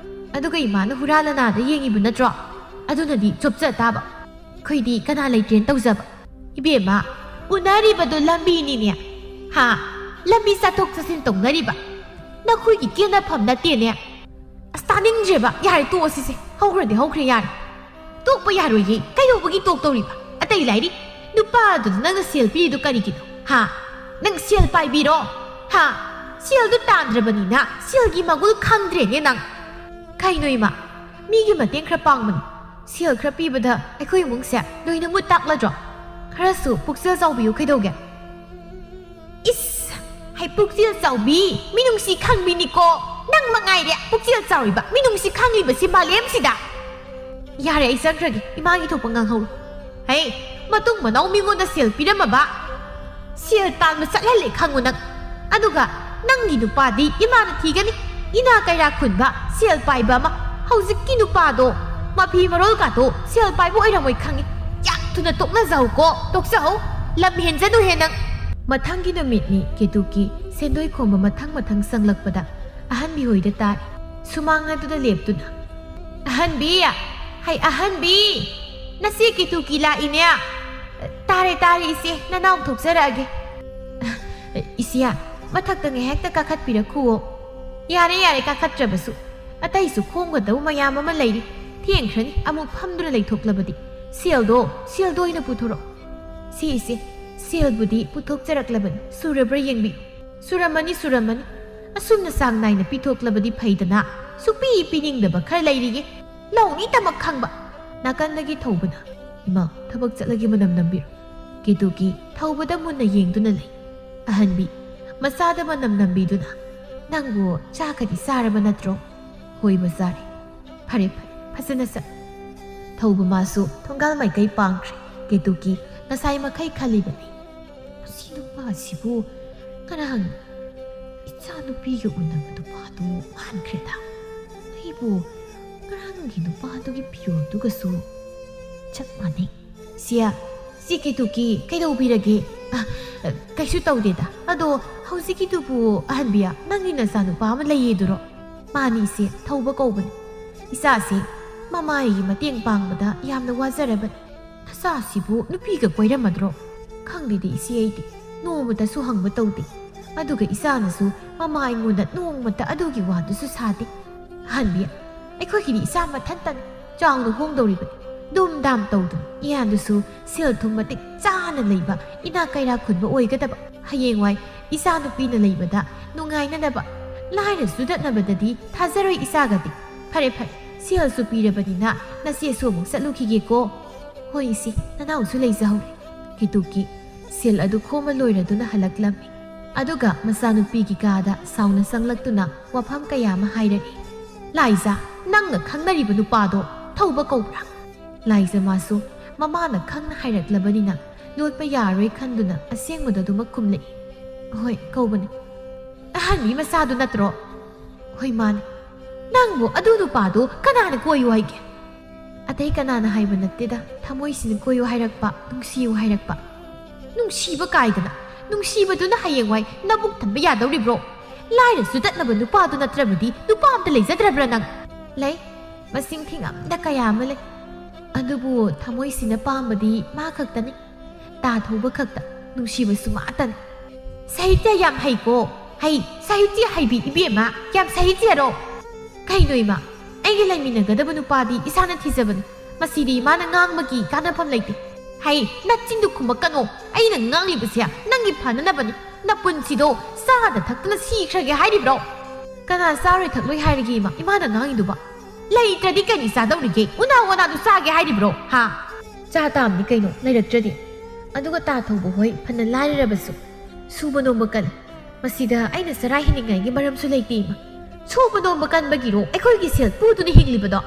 ꯑꯗꯨꯒ ꯏꯃꯥꯅ ꯍꯨꯔꯥꯜꯂ ꯅꯥꯗ ꯌꯦꯡꯉꯤꯕ ꯅꯠꯇ꯭ꯔꯣ? ꯑꯗꯨꯅꯗꯤ ꯆꯣꯞꯆ ꯇꯥꯕ꯫ ꯑꯩꯈꯣꯏꯗꯤ ꯀꯅꯥ ꯂꯩꯇ꯭ꯔꯦꯅ ꯇꯧꯖꯕ? ꯏꯕꯦꯝꯃ, ꯎꯅꯔꯤꯕꯗꯨ ꯂꯝꯕꯤꯅꯤꯅꯦ꯫ ꯍꯥ? ꯂꯝꯕꯤ ꯆꯠꯊꯣꯛ ꯆꯠꯁꯤꯟ ꯇꯧꯅꯔꯤꯕ꯫ ꯅꯈꯣꯏꯒꯤ ꯀꯦꯅꯐꯝ ꯅꯠꯇꯦꯅꯦ꯫ ꯑꯁ, ꯇꯥꯅꯤꯡꯗ꯭ꯔꯦꯕ꯫ ꯌꯥꯔꯦ, ꯇꯣꯛꯑꯁꯤꯁꯦ꯫ ꯍꯧꯈ꯭ꯔꯗꯤ ꯍꯧꯈ꯭ꯔꯦ, ꯌꯥꯔꯦ꯫ ꯇꯣꯛꯄ ꯌꯥꯔꯣꯏꯌꯦ꯫ ꯀꯩꯗꯧꯕꯒꯤ ꯇꯣꯛꯇꯧꯔꯤꯕ? ꯑꯇꯩ ꯂꯥꯏꯔꯤ, ꯅꯨꯄꯥꯗꯨꯗ ꯅꯪꯅ ꯁꯦꯜ ꯄꯤꯔꯤꯗꯨ ꯀꯔꯤꯒꯤꯅꯣ? ꯍꯥ? ꯅꯪ ꯁꯦꯜ ꯄꯥꯏꯕꯤꯔꯣ? ꯍꯥ? ꯁꯦꯜꯗꯨ ꯇꯥꯟꯗ꯭ꯔꯕꯅꯤꯅ ꯁꯦꯜꯒꯤ ꯃꯒꯨꯟ ꯈꯪꯗ꯭ꯔꯦꯅꯦ ꯅꯪ꯫ ꯀꯩꯅꯣ ꯏꯃꯥ? ꯃꯤꯒꯤ ꯃꯇꯦꯡ ꯈꯔ ꯄꯥꯡꯕꯅꯤ꯫ ꯁꯦꯜ ꯈꯔ ꯄꯤꯕꯗ ꯑꯩꯈꯣꯏ ꯏꯃꯨꯡꯁꯦ ꯂꯣꯏꯅ ꯃꯨꯠ ꯇꯥꯛꯂꯗ꯭ꯔꯣ? ꯈꯔꯁꯨ ꯄꯨꯛꯆꯦꯜ ꯆꯥꯎꯕꯤꯌꯨ ꯀꯩꯗꯧꯒꯦ? ꯏꯁ! ꯍꯩ, ꯄꯨꯛꯆꯦꯜ ꯆꯥꯎꯕꯤ, ꯃꯤꯅꯨꯡꯁꯤ ꯈꯪꯕꯤꯅꯤꯀꯣ꯫ ꯅꯪ ꯃꯉꯥꯏꯔꯦ ꯄꯨꯛꯆꯦꯜ ꯆꯥꯎꯔꯤꯕ, ꯃꯤꯅꯨꯡꯁꯤ ꯈꯪꯂꯤꯕꯁꯤ ꯃꯥꯂꯦꯝꯁꯤꯗ꯫ ꯌꯥꯔꯦ, ꯑꯩ ꯆꯠꯈ꯭ꯔꯒꯦ꯫ ꯏꯃꯥꯒꯤ ꯊꯣꯛꯄ ꯉꯥꯡꯍꯧꯔꯣ꯫ ꯍꯩ, ꯃꯇꯨꯡ ꯃꯅꯥꯎ ꯃꯤꯉꯣꯟꯗ ꯁꯦꯜ ꯄꯤꯔꯝꯃꯕ? ꯁꯦꯜ ꯇꯥꯟꯕ ꯆꯠꯍꯜꯂꯦ ꯈꯪꯉꯨ ꯅꯪ꯫ ꯑꯗꯨꯒ ꯅꯪꯒꯤ ꯅꯨꯄꯥꯗꯤ ꯏꯃꯥꯅ ꯊꯤꯒꯅꯤ꯫ ꯏꯅꯥ ꯀꯩꯔꯥꯛ ꯈꯨꯟꯕ, ꯁꯦꯜ ꯄꯥꯏꯕ ꯑꯃ꯫ ꯍꯧꯖꯤꯛꯀꯤ ꯅꯨꯄꯥꯗꯣ ꯃꯐꯤ ꯃꯔꯣꯜ ꯀꯥꯗꯣ ꯁꯦꯜ ꯄꯥꯏꯕ ꯑꯣꯏꯔꯝꯃꯣꯏ ꯈꯪꯉꯤ꯫ ꯌꯥꯝ ꯊꯨꯅ ꯇꯣꯛꯅꯖꯍꯧꯀꯣ, ꯇꯣꯛꯆꯍꯧ꯫ ꯂꯝ ꯍꯦꯟꯖꯅꯨꯍꯦ ꯅꯪ꯫ ꯃꯊꯪꯒꯤ ꯅꯨꯃꯤꯠꯅꯤ ꯀꯦꯇꯨꯀꯤ ꯁꯦꯟꯗꯣꯏ ꯈꯣꯝꯕ ꯃꯊꯪ ꯃꯊꯪ ꯆꯪꯂꯛꯄꯗ ꯑꯍꯟꯕꯤ ꯍꯣꯏꯗ ꯇꯥꯔꯦ꯫ ꯁꯨꯃꯥꯡ ꯑꯗꯨꯗ ꯂꯦꯞꯇꯨꯅ, "ꯑꯍꯟꯕꯤ! ꯍꯩ, ꯑꯍꯟꯕꯤ! ꯅꯆꯦ ꯀꯦꯇꯨꯀꯤ ꯂꯥꯛꯏꯅꯦ!" "ꯇꯥꯔꯦ, ꯇꯥꯔꯦ, ꯏꯆꯦ, ꯅꯅꯥꯎ ꯊꯣꯛꯆꯔꯛꯑꯒꯦ꯫" "ꯏꯆꯦ, ꯃꯊꯛꯇ ꯉꯥꯏꯍꯥꯛꯇ ꯀꯥꯈꯠꯄꯤꯔꯛꯈꯨꯑꯣ꯫" "ꯌꯥꯔꯦ, ꯌꯥꯔꯦ, ꯀꯥꯈꯠꯇ꯭ꯔꯕꯁꯨ꯫ ꯑꯇꯩꯁꯨ ꯈꯣꯝꯒꯗꯧ ꯃꯌꯥꯝ ꯑꯃ ꯂꯩꯔꯤ꯫ ꯊꯦꯡꯈ꯭ꯔꯅꯤ, ꯑꯃꯨꯛ ꯐꯝꯗꯨꯅ ꯂꯩꯊꯣꯛꯂꯕꯗꯤ꯫ ꯁꯦꯜꯗꯣ, ꯁꯦꯜꯗꯣ ꯑꯣꯏꯅ ꯄꯨꯊꯣꯔꯛꯑꯣ꯫" "ꯁꯦ ꯏꯆꯦ, ꯁꯦꯜꯕꯨꯗꯤ ꯄꯨꯊꯣꯛꯆꯔꯛꯂꯕꯅꯤ꯫ ꯁꯨꯔꯕ꯭ꯔꯥ ꯌꯦꯡꯕꯤꯌꯨ꯫" "ꯁꯨꯔꯝꯃꯅꯤ, ꯁꯨꯔꯝꯃꯅꯤ꯫ ꯑꯁꯨꯝꯅ ꯆꯥꯡ ꯅꯥꯏꯅ ꯄꯤꯊꯣꯛꯂꯕꯗꯤ ꯐꯩꯗꯅ꯫ ꯁꯨꯛꯄꯤ ꯄꯤꯅꯤꯡꯗꯕ ꯈꯔ ꯂꯩꯔꯤꯌꯦ꯫ ꯂꯧꯅꯤꯇꯃꯛ ꯈꯪꯕ꯫" ꯅꯥꯀꯟꯗꯒꯤ ꯊꯧꯕꯅ, "ꯏꯃꯥ, ꯊꯕꯛ ꯆꯠꯂꯒꯦ, ꯃꯅꯝ ꯅꯝꯕꯤꯔꯣ꯫" ꯀꯦꯇꯨꯀꯤ ꯊꯧꯕꯗ ꯃꯨꯟꯅ ꯌꯦꯡꯗꯨꯅ ꯂꯩ꯫ ꯑꯍꯟꯕꯤ, ꯃꯆꯥꯗ ꯃꯅꯝ ꯅꯝꯕꯤꯗꯨꯅ, "ꯅꯪꯕꯨ ꯆꯥꯛꯀꯗꯤ ꯆꯥꯔꯕ ꯅꯠꯇ꯭ꯔꯣ?" "ꯍꯣꯏꯕ, ꯆꯥꯔꯦ꯫" "ꯐꯔꯦ, ꯐꯔꯦ, ꯐꯖꯅ ꯆꯠ꯫" ꯊꯧꯕ ꯃꯥꯁꯨ ꯊꯣꯡꯒꯥꯜ ꯃꯥꯏꯀꯩ ꯄꯥꯡꯈ꯭ꯔꯦ꯫ ꯀꯦꯇꯨꯀꯤ ꯉꯁꯥꯏ ꯃꯈꯩ ꯈꯜꯂꯤꯕꯅꯤ, "ꯃꯁꯤ ꯅꯨꯄꯥꯁꯤꯕꯨ ꯉꯔꯥꯡ ꯏꯆꯥ ꯅꯨꯄꯤꯒ ꯎꯅꯕ ꯅꯨꯄꯥꯗꯨ ꯃꯥꯟꯈ꯭ꯔꯦꯗ꯫ ꯑꯩꯕꯨ ꯉꯔꯥꯡꯒꯤ ꯅꯨꯄꯥꯗꯨꯒꯤ ꯐꯤꯔꯣꯜꯗꯨꯒꯁꯨ ꯆꯞ ꯃꯥꯟꯅꯩ꯫" "ꯁꯤꯌꯥ, ꯁꯤ ꯀꯦꯇꯨꯀꯤ, ꯀꯩꯗꯧꯕꯤꯔꯒꯦ?" "ꯑ, ꯀꯩꯁꯨ ꯇꯧꯗꯦꯗ꯫ ꯑꯗꯣ ꯍꯧꯖꯤꯛꯀꯤꯗꯨꯕꯨ, ꯑꯍꯟꯕꯤꯌꯥ, ꯅꯪꯒꯤ ꯅꯆꯥꯅꯨꯄꯥ ꯑꯃ ꯂꯩꯌꯦꯗꯨꯔꯣ?" "ꯃꯥꯅꯤ ꯏꯆꯦ, ꯊꯧꯕ ꯀꯧꯕꯅꯤ꯫ ꯏꯆꯥꯁꯤ ꯃꯃꯥꯒꯤ ꯃꯇꯦꯡ ꯄꯥꯡꯕꯗ ꯌꯥꯝꯅ ꯋꯥꯖꯔꯕꯅꯤ꯫ ꯃꯆꯥꯁꯤꯕꯨ ꯅꯨꯄꯤꯒ ꯀꯣꯏꯔꯝꯃꯗ꯭ꯔꯣ? ꯈꯪꯗꯦꯗ ꯏꯆꯦ, ꯑꯩꯗꯤ ꯅꯣꯡꯃꯇꯁꯨ ꯍꯪꯕ ꯇꯧꯗꯦ꯫ ꯑꯗꯨꯒ ꯏꯆꯥꯅꯁꯨ ꯃꯃꯥ ꯑꯩꯉꯣꯟꯗ ꯅꯣꯡꯃꯇ ꯑꯗꯨꯒꯤ ꯋꯥꯗꯨꯁꯨ ꯁꯥꯗꯦ꯫ ꯑꯍꯟꯕꯤ, ꯑꯩꯈꯣꯏꯒꯤꯗꯤ ꯏꯆꯥ ꯃꯊꯟꯇꯅꯤ, ꯆꯥꯎꯅ ꯍꯣꯡꯗꯧꯔꯤꯕꯅꯤ꯫ ꯗꯨꯝ ꯗꯥꯝ ꯇꯧꯗꯨꯅ ꯏꯌꯥꯟꯗꯨꯁꯨ ꯁꯦꯜ ꯊꯨꯝ ꯃꯇꯤꯛ ꯆꯥꯅ ꯂꯩꯕ, ꯏꯅꯥꯛ ꯀꯩꯔꯥꯛ ꯈꯨꯟꯕ ꯑꯣꯏꯒꯗꯕ꯫ ꯍꯌꯦꯡꯋꯥꯏ ꯏꯆꯥ ꯅꯨꯄꯤꯅ ꯂꯩꯕꯗ ꯅꯨꯡꯉꯥꯏꯅꯅꯕ, ꯂꯥꯏꯔ ꯆꯨꯗꯠꯅꯕꯗꯗꯤ ꯊꯥꯖꯔꯣꯏ ꯏꯆꯥꯒꯗꯤ꯫ ꯐꯔꯦ ꯐꯔꯦ, ꯁꯦꯜꯁꯨ ꯄꯤꯔꯕꯅꯤꯅ ꯅꯆꯦꯁꯨ ꯑꯃꯨꯛ ꯆꯠꯂꯨꯈꯤꯒꯦꯀꯣ꯫ ꯍꯣꯏ ꯏꯆꯦ, ꯅꯅꯥꯎꯁꯨ ꯂꯩꯖꯍꯧꯔꯦ꯫ ꯀꯤꯇꯨꯀꯤ ꯁꯦꯜ ꯑꯗꯨ ꯈꯣꯝꯃ ꯂꯣꯏꯔꯗꯨꯅ ꯍꯜꯂꯛꯂꯝꯃꯤ꯫ ꯑꯗꯨꯒ ꯃꯆꯥꯅꯨꯄꯤꯒꯤ ꯀꯥꯗ ꯁꯥꯎꯅ ꯆꯪꯂꯛꯇꯨꯅ ꯋꯥꯐꯝ ꯀꯌꯥ ꯑꯃ ꯍꯥꯏꯔꯛꯏ꯫ "ꯂꯥꯏꯖꯥ, ꯅꯪꯅ ꯈꯪꯅꯔꯤꯕ ꯅꯨꯄꯥꯗꯣ ꯊꯧꯕ ꯀꯧꯕ꯭ꯔꯥ?" ꯂꯥꯏꯖꯥ ꯃꯥꯁꯨ ꯃꯃꯥꯅ ꯈꯪꯅ ꯍꯥꯏꯔꯛꯂꯕꯅꯤꯅ ꯂꯣꯠꯄ ꯌꯥꯔꯣꯏ ꯈꯟꯗꯨꯅ ꯑꯁꯦꯡꯕꯗꯣ ꯑꯗꯨꯃꯛ ꯈꯨꯝꯂꯛꯏ꯫ "ꯍꯣꯏ, ꯀꯧꯕꯅꯤ꯫ ꯑꯍꯟꯒꯤ ꯃꯆꯥꯗꯨ ꯅꯠꯇ꯭ꯔꯣ?" "ꯍꯣꯏ, ꯃꯥꯅꯤ꯫" "ꯅꯪꯕꯨ ꯑꯗꯨ ꯅꯨꯄꯥꯗꯨ ꯀꯅꯥꯅ ꯀꯣꯏꯌꯨ ꯍꯥꯏꯒꯦ?" "ꯑꯇꯩ ꯀꯅꯥꯅ ꯍꯥꯏꯕ ꯅꯠꯇꯦꯗ, ꯊꯃꯣꯏꯁꯤꯅ ꯀꯣꯏꯌꯨ ꯍꯥꯏꯔꯛꯄ, ꯅꯨꯡꯁꯤꯌꯨ ꯍꯥꯏꯔꯛꯄ꯫" "ꯅꯨꯡꯁꯤꯕ ꯀꯥꯏꯗꯅ, ꯅꯨꯡꯁꯤꯕꯗꯨꯅ ꯍꯌꯦꯡꯋꯥꯏ ꯅꯕꯨꯛ ꯊꯟꯕ ꯌꯥꯗꯧꯔꯤꯕ꯭ꯔꯣ? ꯂꯥꯏꯔ ꯆꯨꯗꯠꯅꯕ ꯅꯨꯄꯥꯗꯨ ꯅꯠꯇ꯭ꯔꯕꯗꯤ ꯅꯨꯄꯥ ꯑꯝꯇ ꯂꯩꯖꯗ꯭ꯔꯕ꯭ꯔꯥ ꯅꯪ?" "ꯂꯩ, ꯃꯁꯤꯡ ꯊꯤꯉꯝꯗ ꯀꯌꯥ ꯑꯃ ꯂꯩ꯫ ꯑꯗꯨꯕꯨ ꯊꯃꯣꯏꯁꯤꯅ ꯄꯥꯝꯕꯗꯤ ꯃꯥ ꯈꯛꯇꯅꯤ꯫ ꯇꯥ ꯊꯧꯕ ꯈꯛꯇ, ꯅꯨꯡꯁꯤꯕꯁꯨ ꯃꯥꯇꯅꯤ꯫" "ꯁꯥꯍꯤꯇ꯭ꯌ ꯌꯥꯝ ꯍꯩꯀꯣ꯫ ꯍꯩ, ꯁꯥꯍꯤꯇ꯭ꯌ ꯍꯩꯕꯤ ꯏꯕꯦꯝꯃ, ꯌꯥꯝ ꯁꯥꯍꯤꯇ꯭ꯌꯔꯣ?" "ꯀꯩꯅꯣ ꯏꯃꯥ, ꯑꯩꯒꯤ ꯂꯩꯃꯤꯟꯅꯒꯗꯕ ꯅꯨꯄꯥꯗꯤ ꯏꯁꯥꯅ ꯊꯤꯖꯕꯅꯤ꯫ ꯃꯁꯤꯗꯤ ꯏꯃꯥꯅ ꯉꯥꯡꯕꯒꯤ ꯀꯥꯟꯅꯐꯝ ꯂꯩꯇꯦ꯫" "ꯍꯩ, ꯅꯆꯤꯟꯗꯨ ꯈꯨꯝꯃꯛꯀꯅꯣ꯫ ꯑꯩꯅ ꯉꯥꯡꯂꯤꯕꯁꯦ ꯅꯪꯒꯤ ꯐꯅꯅꯕꯅꯤ꯫ ꯅꯄꯨꯟꯁꯤꯗꯣ ꯆꯥꯗ ꯊꯛꯇꯅ ꯁꯤꯈ꯭ꯔꯒꯦ ꯍꯥꯏꯔꯤꯕ꯭ꯔꯣ?" "ꯀꯅꯥ ꯆꯥꯔꯣꯏ ꯊꯛꯂꯣꯏ ꯍꯥꯏꯔꯒꯦ ꯏꯃꯥ? ꯏꯃꯥꯅ ꯉꯥꯡꯉꯤꯗꯨꯕ?" "ꯂꯩꯇ꯭ꯔꯗꯤ ꯀꯔꯤ ꯆꯥꯗꯧꯔꯤꯒꯦ? ꯎꯅꯥ ꯋꯥꯅꯥꯗꯨ ꯆꯥꯒꯦ ꯍꯥꯏꯔꯤꯕ꯭ꯔꯣ? ꯍꯥ?" "ꯆꯥ ꯇꯥꯕꯅꯤ ꯀꯩꯅꯣ, ꯂꯩꯔꯛꯇ꯭ꯔꯗꯤ꯫" ꯑꯗꯨꯒ ꯇꯥ ꯊꯧꯕ ꯍꯣꯏ ꯐꯅ ꯂꯥꯏꯔꯔꯕꯁꯨ ꯁꯨꯕ ꯅꯣꯝꯕ ꯀꯜꯂꯤ꯫ ꯃꯁꯤꯗ ꯑꯩꯅ ꯆꯔꯥ ꯍꯦꯟꯅꯤꯡꯉꯥꯏꯒꯤ ꯃꯔꯝꯁꯨ ꯂꯩꯇꯦ ꯏꯃꯥ꯫ ꯁꯨꯕ ꯅꯣꯝꯕ ꯀꯟꯕꯒꯤꯔꯣ ꯑꯩꯈꯣꯏꯒꯤ ꯁꯦꯜ ꯄꯨꯗꯨꯅ ꯍꯤꯡꯂꯤꯕꯗꯣ?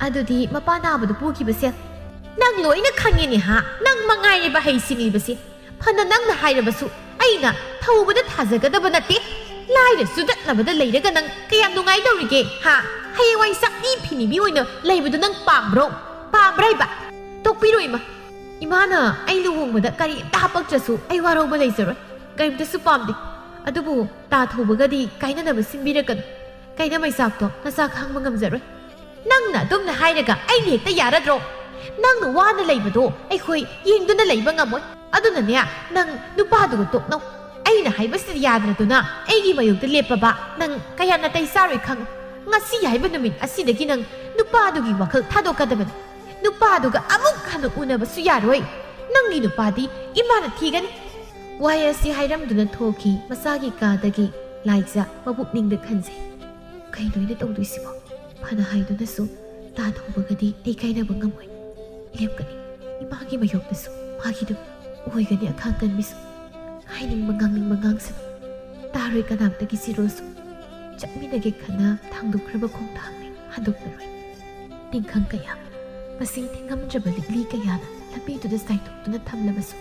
ꯑꯗꯨꯗꯤ ꯃꯄꯥ ꯅꯥꯕꯗ ꯄꯨꯈꯤꯕ ꯁꯦꯜ꯫ ꯅꯪ ꯂꯣꯏꯅ ꯈꯪꯉꯦꯅꯦ ꯍꯥ? ꯅꯪ ꯃꯉꯥꯏꯔꯦꯕ ꯍꯩ ꯁꯤꯡꯂꯤꯕꯁꯦ꯫ ꯐꯅ ꯅꯪꯅ ꯍꯥꯏꯔꯕꯁꯨ ꯑꯩꯅ ꯊꯧꯕꯗ ꯊꯥꯖꯒꯗꯕ ꯅꯠꯇꯦ꯫ ꯂꯥꯏꯔ ꯆꯨꯗꯠꯅꯕꯗ ꯂꯩꯔꯒ ꯅꯪ ꯀꯌꯥꯝ ꯅꯨꯡꯉꯥꯏꯗꯧꯔꯤꯒꯦ ꯍꯥ? ꯍꯌꯦꯡꯋꯥꯏ ꯆꯥꯛꯅꯤ ꯐꯤꯅꯤꯕꯤ ꯑꯣꯏꯅ ꯂꯩꯕꯗꯨ ꯅꯪ ꯄꯥꯝꯕ꯭ꯔꯣ? ꯄꯥꯝꯕ꯭ꯔꯥ ꯏꯕ? ꯇꯣꯛꯄꯤꯔꯣ ꯏꯃꯥ꯫ ꯏꯃꯥꯅ ꯑꯩ ꯂꯨꯍꯣꯡꯕꯗ ꯀꯔꯤꯝꯇ ꯍꯥꯄꯛꯇ꯭ꯔꯁꯨ ꯑꯩ ꯋꯥꯔꯧꯕ ꯂꯩꯖꯔꯣꯏ꯫ ꯀꯔꯤꯝꯇꯁꯨ ꯄꯥꯝꯗꯦ꯫ ꯑꯗꯨꯕꯨ ꯇꯥ ꯊꯧꯕꯒꯗꯤ ꯀꯥꯏꯅꯅꯕ ꯁꯤꯟꯕꯤꯔꯛꯀꯅꯨ꯫ ꯀꯩꯅ ꯃꯩꯆꯥꯛꯇꯣ ꯅꯆꯥ ꯈꯥꯡꯕ ꯉꯝꯖꯔꯣꯏ꯫ ꯅꯪꯅ ꯑꯗꯨꯝꯅ ꯍꯥꯏꯔꯒ ꯑꯩꯅ ꯍꯦꯛꯇ ꯌꯥꯔꯗ꯭ꯔꯣ? ꯅꯪꯅ ꯋꯥꯅ ꯂꯩꯕꯗꯣ ꯑꯩꯈꯣꯏ ꯌꯦꯡꯗꯨꯅ ꯂꯩꯕ ꯉꯝꯃꯣꯏ꯫ ꯑꯗꯨꯅꯅꯦ, ꯅꯪ ꯅꯨꯄꯥꯗꯨꯒ ꯇꯣꯛꯅꯧ꯫ ꯑꯩꯅ ꯍꯥꯏꯕꯁꯤꯗ ꯌꯥꯗ꯭ꯔꯗꯨꯅ ꯑꯩꯒꯤ ꯃꯥꯌꯣꯛꯇ ꯂꯦꯞꯄꯕ ꯅꯪ ꯀꯌꯥ ꯅꯥꯇꯩ ꯆꯥꯔꯣꯏ ꯈꯪꯉꯨ꯫ ꯉꯁꯤ ꯍꯥꯏꯕ ꯅꯨꯃꯤꯠ ꯑꯁꯤꯗꯒꯤ ꯅꯪ ꯅꯨꯄꯥꯗꯨꯒꯤ ꯋꯥꯈꯜ ꯊꯥꯗꯣꯛꯀꯗꯕꯅꯤ꯫ ꯅꯨꯄꯥꯗꯨꯒ ꯑꯃꯨꯛ ꯍꯟꯅ ꯎꯅꯕꯁꯨ ꯌꯥꯔꯣꯏ꯫ ꯅꯪꯒꯤ ꯅꯨꯄꯥꯗꯤ ꯏꯃꯥꯅ ꯊꯤꯒꯅꯤ꯫ ꯋꯥꯍꯩ ꯑꯁꯤ ꯍꯥꯏꯔꯝꯗꯨꯅ ꯊꯣꯛꯈꯤ ꯃꯆꯥꯒꯤ ꯀꯥꯗꯒꯤ꯫ ꯂꯥꯏꯖ ꯃꯄꯨꯛꯅꯤꯡꯗ ꯈꯟꯖꯩ, "ꯀꯩꯅꯣ ꯑꯩꯅ ꯇꯧꯗꯣꯏꯁꯤꯕꯣ?" ꯐꯅ ꯍꯥꯏꯗꯨꯅꯁꯨ ꯇꯥꯊꯧꯕꯒꯗꯤ ꯑꯩ ꯀꯥꯏꯅꯕ ꯉꯝꯃꯣꯏ꯫ ꯂꯦꯞꯀꯅꯤ꯫ ꯏꯃꯥꯒꯤ ꯃꯥꯌꯣꯛꯇꯁꯨ ꯃꯥꯒꯤꯗꯨ ꯑꯣꯏꯒꯅꯤ ꯑꯈꯥꯡ ꯀꯟꯕꯤꯁꯨ꯫ ꯍꯥꯏꯅꯤꯡꯕ ꯉꯥꯡꯅꯤꯡꯕ ꯉꯥꯡꯁꯅꯨ꯫ ꯇꯥꯔꯣꯏ ꯀꯅꯥꯝꯇꯒꯤ ꯆꯤꯔꯣꯜꯁꯨ꯫ ꯆꯠꯃꯤꯟꯅꯒꯦ ꯈꯟꯅ ꯊꯥꯡꯗꯣꯛꯈ꯭ꯔꯕ ꯈꯣꯡꯊꯥꯡꯅꯤ, ꯍꯟꯗꯣꯛꯂꯔꯣꯏ꯫ ꯇꯤꯡꯈꯪ ꯀꯌꯥ, ꯃꯁꯤꯡ ꯊꯤꯉꯝꯗ꯭ꯔꯕ ꯂꯤꯛꯂꯤ ꯀꯌꯥꯅ ꯂꯝꯕꯤꯗꯨꯗ ꯆꯥꯏꯊꯣꯛꯇꯨꯅ ꯊꯝꯂꯕꯁꯨ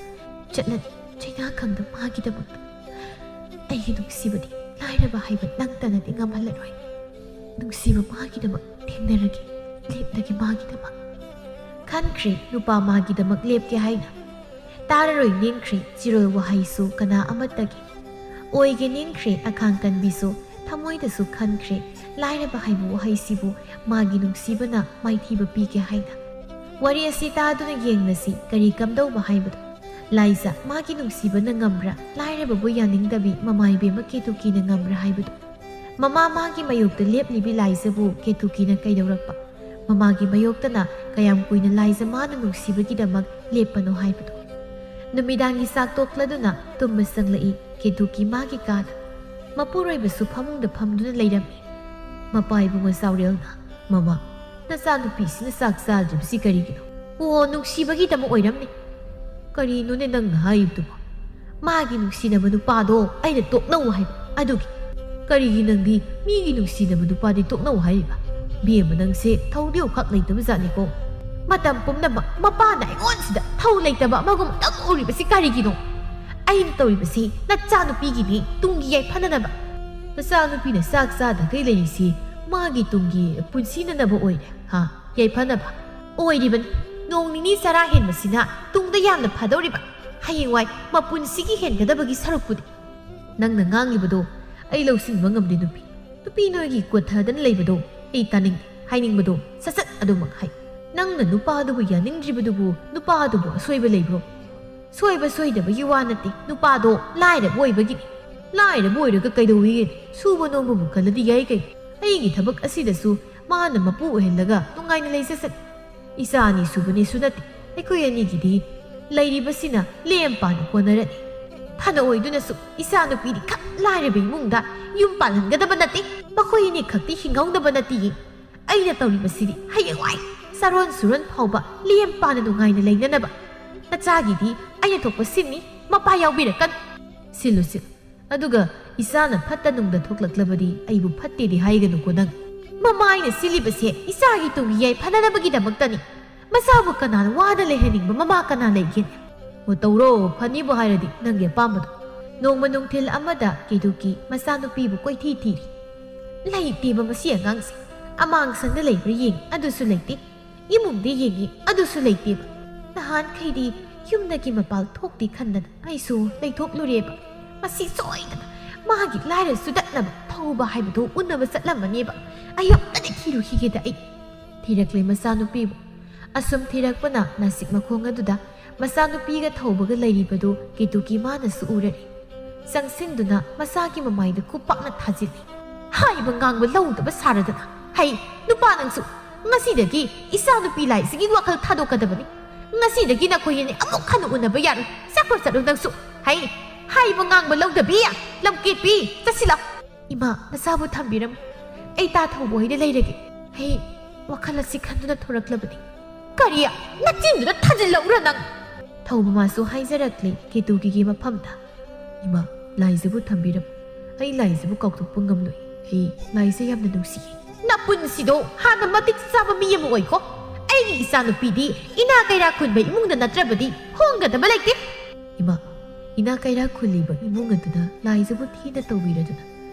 ꯆꯠꯂꯅꯤ꯫ ꯆꯩꯅꯥ ꯈꯪꯗ ꯃꯥꯒꯤꯗꯃꯛꯇ꯫ ꯑꯩꯒꯤ ꯅꯨꯡꯁꯤꯕꯗꯤ ꯂꯥꯏꯔꯕ ꯍꯥꯏꯕ ꯅꯪꯇꯅꯗꯤ ꯉꯝꯍꯜꯂꯔꯣꯏ꯫ ꯅꯨꯡꯁꯤꯕ ꯃꯥꯒꯤꯗꯃꯛ ꯊꯦꯡꯅꯔꯒꯦ, ꯂꯦꯞꯂꯒꯦ ꯃꯥꯒꯤꯗꯃꯛ꯫ ꯈꯟꯈ꯭ꯔꯦ ꯅꯨꯄꯥ ꯃꯥꯒꯤꯗꯃꯛ ꯂꯦꯞꯀꯦ ꯍꯥꯏꯅ꯫ ꯇꯥꯔꯔꯣꯏ ꯅꯤꯡꯈ꯭ꯔꯦ ꯆꯤꯔꯣꯜ ꯋꯥꯍꯩꯁꯨ ꯀꯅꯥ ꯑꯃꯠꯇꯒꯤ꯫ ꯑꯣꯏꯒꯦ ꯅꯤꯡꯈ꯭ꯔꯦ ꯑꯈꯥꯡ ꯀꯟꯕꯤꯁꯨ ꯊꯃꯣꯏꯗꯁꯨ ꯈꯟꯈ꯭ꯔꯦ ꯂꯥꯏꯔꯕ ꯍꯥꯏꯕ ꯋꯥꯍꯩꯁꯤꯕꯨ ꯃꯥꯒꯤ ꯅꯨꯡꯁꯤꯕꯅ ꯃꯥꯏꯊꯤꯕ ꯄꯤꯒꯦ ꯍꯥꯏꯅ꯫ ꯋꯥꯔꯤ ꯑꯁꯤ ꯇꯥꯗꯨꯅ ꯌꯦꯡꯂꯁꯤ ꯀꯔꯤ ꯀꯝꯗꯧꯕ ꯍꯥꯏꯕꯗꯨ꯫ ꯂꯥꯏꯖ ꯃꯥꯒꯤ ꯅꯨꯡꯁꯤꯕꯅ ꯉꯝꯕ꯭ꯔꯥ, ꯂꯥꯏꯔꯕꯕꯨ ꯌꯥꯅꯤꯡꯗꯕꯤ ꯃꯃꯥ ꯏꯕꯦꯝꯃ ꯀꯦꯇꯨꯀꯤꯅ ꯉꯝꯕ꯭ꯔꯥ ꯍꯥꯏꯕꯗꯨ꯫ ꯃꯃꯥ ꯃꯥꯒꯤ ꯃꯥꯌꯣꯛꯇ ꯂꯦꯞꯂꯤꯕꯤ ꯂꯥꯏꯖꯕꯨ ꯀꯦꯇꯨꯀꯤꯅ ꯀꯩꯗꯧꯔꯛꯄ? ꯃꯃꯥꯒꯤ ꯃꯥꯌꯣꯛꯇꯅ ꯀꯌꯥꯝ ꯀꯨꯏꯅ ꯂꯥꯏꯖ ꯃꯥꯅ ꯅꯨꯡꯁꯤꯕꯒꯤꯗꯃꯛ ꯂꯦꯞꯄꯅꯣ ꯍꯥꯏꯕꯗꯨ꯫ ꯅꯨꯃꯤꯗꯥꯡꯒꯤ ꯆꯥꯛ ꯇꯣꯛꯂꯗꯨꯅ ꯇꯨꯝꯕ ꯆꯪꯂꯛꯏ ꯀꯦꯇꯨꯀꯤ ꯃꯥꯒꯤ ꯀꯥꯗ꯫ ꯃꯄꯨꯔꯣꯏꯕꯁꯨ ꯐꯃꯨꯡꯗ ꯐꯝꯗꯨꯅ ꯂꯩꯔꯝꯃꯤ꯫ ꯃꯄꯥ ꯏꯕꯨꯡꯉꯣ ꯆꯥꯎꯔꯦꯜꯅ, "ꯃꯃꯥ, ꯅꯆꯥꯅꯨꯄꯤꯁꯤꯅ ꯆꯥꯛ ꯆꯥꯗ꯭ꯔꯤꯕꯁꯤ ꯀꯔꯤꯒꯤꯅꯣ?" "ꯑꯣ, ꯅꯨꯡꯁꯤꯕꯒꯤꯗꯃꯛ ꯑꯣꯏꯔꯝꯅꯤ꯫" "ꯀꯔꯤꯅꯣꯅꯦ ꯅꯪꯅ ꯍꯥꯏꯔꯤꯕꯗꯨꯕꯣ? ꯃꯥꯒꯤ ꯅꯨꯡꯁꯤꯅꯕ ꯅꯨꯄꯥꯗꯣ ꯑꯩꯅ ꯇꯣꯛꯅꯧ ꯍꯥꯏꯕ ꯑꯗꯨꯒꯤ꯫ ꯀꯔꯤꯒꯤ ꯅꯪꯗꯤ ꯃꯤꯒꯤ ꯅꯨꯡꯁꯤꯅꯕ ꯅꯨꯄꯥꯗꯤ ꯇꯣꯛꯅꯧ ꯍꯥꯏꯔꯤꯕ? ꯕꯦꯝꯃ ꯅꯪꯁꯦ ꯊꯧꯗꯤ ꯈꯛ ꯂꯩꯇꯕ ꯖꯥꯠꯅꯤꯀꯣ꯫ ꯃꯇꯝ ꯄꯨꯝꯅꯃꯛ ꯃꯄꯥꯅ ꯑꯩꯉꯣꯟꯁꯤꯗ ꯊꯧ ꯂꯩꯇꯕ ꯑꯃꯒꯨꯝ ꯑꯗꯨꯝ ꯎꯔꯤꯕꯁꯤ ꯀꯔꯤꯒꯤꯅꯣ? ꯑꯩꯅ ꯇꯧꯔꯤꯕꯁꯤ ꯅꯆꯥꯅꯨꯄꯤꯒꯤꯅꯤ, ꯇꯨꯡꯒꯤ ꯌꯥꯏꯐꯅꯅꯕ꯫ ꯅꯆꯥꯅꯨꯄꯤꯅ ꯆꯥꯛ ꯆꯥꯗꯈꯩ ꯂꯩꯔꯤꯁꯤ ꯃꯥꯒꯤ ꯇꯨꯡꯒꯤ ꯄꯨꯟꯁꯤꯅꯅꯕ ꯑꯣꯏꯔꯦ, ꯍꯥ? ꯌꯥꯏꯐꯅꯕ ꯑꯣꯏꯔꯤꯕꯅꯤ꯫ ꯅꯣꯡ ꯅꯤꯅꯤ ꯆꯔꯥ ꯍꯦꯟꯕꯁꯤꯅ ꯇꯨꯡꯗ ꯌꯥꯝꯅ ꯐꯗꯧꯔꯤꯕ, ꯍꯌꯦꯡꯋꯥꯏ ꯃꯄꯨꯟꯁꯤꯒꯤ ꯍꯦꯟꯒꯗꯕꯒꯤ ꯁꯔꯨꯛꯄꯨꯗꯤ꯫ ꯅꯪꯅ ꯉꯥꯡꯂꯤꯕꯗꯣ ꯑꯩ ꯂꯧꯁꯤꯟꯕ ꯉꯝꯗꯦ ꯅꯨꯄꯤ꯫ ꯅꯨꯄꯤ ꯅꯣꯏꯒꯤ ꯀꯣꯊꯗꯅ ꯂꯩꯕꯗꯣ ꯑꯩ ꯇꯥꯅꯤꯡꯗꯦ꯫ ꯍꯥꯏꯅꯤꯡꯕꯗꯣ ꯁꯠ ꯁꯠ ꯑꯗꯨꯃꯛ ꯍꯥꯏ꯫ ꯅꯪꯅ ꯅꯨꯄꯥꯗꯨꯕꯨ ꯌꯥꯅꯤꯡꯗ꯭ꯔꯤꯕꯗꯨꯕꯨ ꯅꯨꯄꯥꯗꯨꯕꯨ ꯑꯁꯣꯏꯕ ꯂꯩꯕ꯭ꯔꯣ? ꯁꯣꯏꯕ ꯁꯣꯏꯗꯕꯒꯤ ꯋꯥ ꯅꯠꯇꯦ, ꯅꯨꯄꯥꯗꯣ ꯂꯥꯏꯔꯕ ꯑꯣꯏꯕꯒꯤꯅꯤ꯫ ꯂꯥꯏꯔꯕ ꯑꯣꯏꯔꯒ ꯀꯩꯗꯧꯋꯦꯒꯦ? ꯁꯨꯕ ꯅꯣꯝꯕꯕꯨ ꯀꯜꯂꯗꯤ ꯌꯥꯏ ꯀꯩꯅꯣ꯫ ꯑꯩꯒꯤ ꯊꯕꯛ ꯑꯁꯤꯗꯁꯨ ꯃꯥꯅ ꯃꯄꯨ ꯑꯣꯏꯍꯜꯂꯒ ꯅꯨꯡꯉꯥꯏꯅ ꯂꯩꯖꯁꯅꯤ꯫ ꯏꯆꯥ ꯑꯅꯤ ꯁꯨꯕꯅꯦꯁꯨ ꯅꯠꯇꯦ, ꯑꯩꯈꯣꯏ ꯑꯅꯤꯒꯤꯗꯤ ꯂꯩꯔꯤꯕꯁꯤꯅ ꯂꯦꯝ ꯄꯥꯅ ꯀꯣꯟꯅꯔꯅꯤ꯫ ꯐꯅ ꯑꯣꯏꯗꯨꯅꯁꯨ ꯏꯆꯥ ꯅꯨꯄꯤꯗꯤ ꯈꯛ ꯂꯥꯏꯔꯕ ꯏꯃꯨꯡꯗ ꯌꯨꯝ ꯄꯥꯜꯍꯟꯒꯗꯕ ꯅꯠꯇꯦ, ꯃꯈꯣꯏ ꯑꯅꯤ ꯈꯛꯇꯤ ꯍꯤꯡꯍꯧꯅꯕ ꯅꯠꯇꯦ꯫ ꯑꯩꯅ ꯇꯧꯔꯤꯕꯁꯤꯗꯤ ꯍꯌꯦꯡꯋꯥꯏ ꯆꯥꯔꯣꯟ ꯁꯨꯔꯣꯟ ꯐꯥꯎꯕ ꯂꯦꯝ ꯄꯥꯅ ꯅꯨꯡꯉꯥꯏꯅ ꯂꯩꯅꯅꯕ꯫ ꯅꯆꯥꯒꯤꯗꯤ ꯑꯩꯅ ꯊꯣꯛꯄ ꯁꯤꯟꯅꯤ, ꯃꯄꯥ ꯌꯥꯎꯕꯤꯔꯛꯀꯅꯨ꯫ ꯁꯤꯜꯂꯨ, ꯁꯤꯜꯂꯨ꯫ ꯑꯗꯨꯒ ꯏꯆꯥꯅ ꯐꯠꯇ ꯅꯨꯡꯗ ꯊꯣꯛꯂꯛꯂꯕꯗꯤ ꯑꯩꯕꯨ ꯐꯠꯇꯦꯗꯤ ꯍꯥꯏꯒꯅꯨꯀꯣ ꯅꯪ꯫ ꯃꯃꯥ ꯑꯩꯅ ꯁꯤꯜꯂꯤꯕꯁꯦ ꯏꯆꯥꯒꯤ ꯇꯨꯡꯒꯤ ꯌꯥꯏꯐꯅꯅꯕꯒꯤꯗꯃꯛꯇꯅꯤ꯫ ꯃꯆꯥꯕꯨ ꯀꯅꯥꯅ ꯋꯥꯅ ꯂꯩꯍꯟꯅꯤꯡꯕ ꯃꯃꯥ ꯀꯅꯥ ꯂꯩꯒꯦꯅꯦ? ꯑꯣ, ꯇꯧꯔꯣ, ꯐꯅꯤꯕꯨ ꯍꯥꯏꯔꯗꯤ ꯅꯪꯒꯤ ꯑꯄꯥꯝꯕꯗꯣ꯫ ꯅꯣꯡꯃ ꯅꯨꯡꯊꯤꯜ ꯑꯃꯗ ꯀꯦꯇꯨꯀꯤ ꯃꯆꯥꯅꯨꯄꯤꯕꯨ ꯀꯣꯏꯊꯤ ꯊꯤꯔꯤ꯫ ꯂꯩꯇꯦꯕ ꯃꯁꯤ ꯑꯉꯥꯡꯁꯦ꯫ ꯑꯃꯥꯡꯁꯪꯗ ꯂꯩꯕ꯭ꯔꯥ ꯌꯦꯡ, ꯑꯗꯨꯁꯨ ꯂꯩꯇꯦ꯫ ꯏꯃꯨꯡꯗ ꯌꯦꯡꯉꯤ, ꯑꯗꯨꯁꯨ ꯂꯩꯇꯦꯕ꯫ ꯅꯍꯥꯟꯈꯩꯗꯤ ꯌꯨꯝꯗꯒꯤ ꯃꯄꯥꯜ ꯊꯣꯛꯇꯦ ꯈꯟꯗꯅ ꯑꯩꯁꯨ ꯂꯩꯊꯣꯛꯂꯨꯔꯦꯕ꯫ ꯃꯁꯤ ꯁꯣꯏꯗꯅ ꯃꯥꯒꯤ ꯂꯥꯏꯔ ꯆꯨꯗꯠꯅꯕ ꯊꯧꯕ ꯍꯥꯏꯕꯗꯨ ꯎꯅꯕ ꯆꯠꯂꯝꯃꯅꯦꯕ꯫ ꯑꯩ ꯑꯝꯇꯗꯤ ꯊꯤꯔꯨꯈꯤꯒꯦꯗ ꯑꯩ꯫ ꯊꯤꯔꯛꯂꯦ ꯃꯆꯥꯅꯨꯄꯤꯕꯨ꯫ ꯑꯁꯨꯝ ꯊꯤꯔꯛꯄꯅ ꯅꯥꯁꯤꯛ ꯃꯈꯣꯡ ꯑꯗꯨꯗ ꯃꯆꯥꯅꯨꯄꯤꯒ ꯊꯧꯕꯒ ꯂꯩꯔꯤꯕꯗꯨ ꯀꯦꯇꯨꯀꯤ ꯃꯥꯅꯁꯨ ꯎꯔꯔꯦ꯫ ꯆꯪꯁꯤꯟꯗꯨꯅ ꯃꯆꯥꯒꯤ ꯃꯃꯥꯏꯗ ꯈꯨꯄꯥꯛꯅ ꯊꯥꯖꯤꯜꯂꯤ꯫ ꯍꯥꯏꯕ ꯉꯥꯡꯕ ꯂꯧꯗꯕ ꯁꯥꯔꯗꯅ꯫ ꯍꯩ, ꯅꯨꯄꯥ ꯅꯪꯁꯨ! ꯉꯁꯤꯗꯒꯤ ꯏꯆꯥ ꯅꯨꯄꯤ ꯂꯥꯏꯁꯤꯒꯤ ꯋꯥꯈꯜ ꯊꯥꯗꯣꯛꯀꯗꯕꯅꯤ꯫ ꯉꯁꯤꯗꯒꯤ ꯅꯈꯣꯏ ꯑꯅꯤ ꯑꯃꯨꯛ ꯍꯟꯅ ꯎꯅꯕ ꯌꯥꯔꯣꯏ꯫ ꯆꯠꯈ꯭ꯔꯣ ꯆꯠꯂꯣ ꯅꯪꯁꯨ꯫ ꯍꯩ, ꯍꯥꯏꯕ ꯉꯥꯡꯕ ꯂꯧꯗꯕꯤ! ꯂꯝꯀꯦꯠꯄꯤ! ꯆꯠꯁꯤꯜꯂꯣ! ꯏꯃꯥ, ꯅꯆꯥꯕꯨ ꯊꯝꯕꯤꯔꯝꯃꯨ꯫ ꯑꯩ ꯇꯥ ꯊꯧꯕ ꯍꯣꯏꯗ ꯂꯩꯔꯒꯦ꯫ ꯑꯩ ꯋꯥꯈꯜ ꯑꯁꯤ ꯈꯟꯗꯨꯅ ꯊꯣꯔꯛꯂꯕꯅꯤ꯫ ꯀꯔꯤ? ꯅꯆꯤꯟꯗꯨꯗ ꯊꯥꯖꯤꯜꯂꯛꯎꯔ ꯅꯪ? ꯊꯧꯕ ꯃꯥꯁꯨ ꯍꯥꯏꯖꯔꯛꯂꯦ ꯀꯦꯇꯨꯀꯤꯒꯤ ꯃꯐꯝꯗ꯫ ꯏꯃꯥ, ꯂꯥꯏꯖꯕꯨ ꯊꯝꯕꯤꯔꯝꯃꯨ꯫ ꯑꯩ ꯂꯥꯏꯖꯕꯨ ꯀꯥꯎꯊꯣꯛꯄ ꯉꯝꯂꯣꯏ꯫ ꯑꯩ ꯂꯥꯏꯖ ꯌꯥꯝꯅ ꯅꯨꯡꯁꯤꯌꯦ꯫ ꯅꯄꯨꯟꯁꯤꯗꯣ ꯍꯥꯟꯅ ꯃꯇꯤꯛ ꯆꯥꯕ ꯃꯤ ꯑꯃ ꯑꯣꯏꯈꯣ꯫ ꯑꯩꯒꯤ ꯏꯆꯥꯅꯨꯄꯤꯗꯤ ꯏꯅꯥ ꯀꯩꯔꯥ ꯈꯨꯟꯕ ꯏꯃꯨꯡꯗ ꯅꯠꯇ꯭ꯔꯕꯗꯤ ꯍꯣꯡꯒꯗꯕ ꯂꯩꯇꯦ꯫ ꯏꯃꯥ, ꯏꯅꯥ ꯀꯩꯔꯥ ꯈꯨꯜꯂꯤꯕ ꯏꯃꯨꯡ ꯑꯗꯨꯅ ꯂꯥꯏꯖꯕꯨ ꯊꯤꯅ ꯇꯧꯕꯤꯔꯗꯨꯅ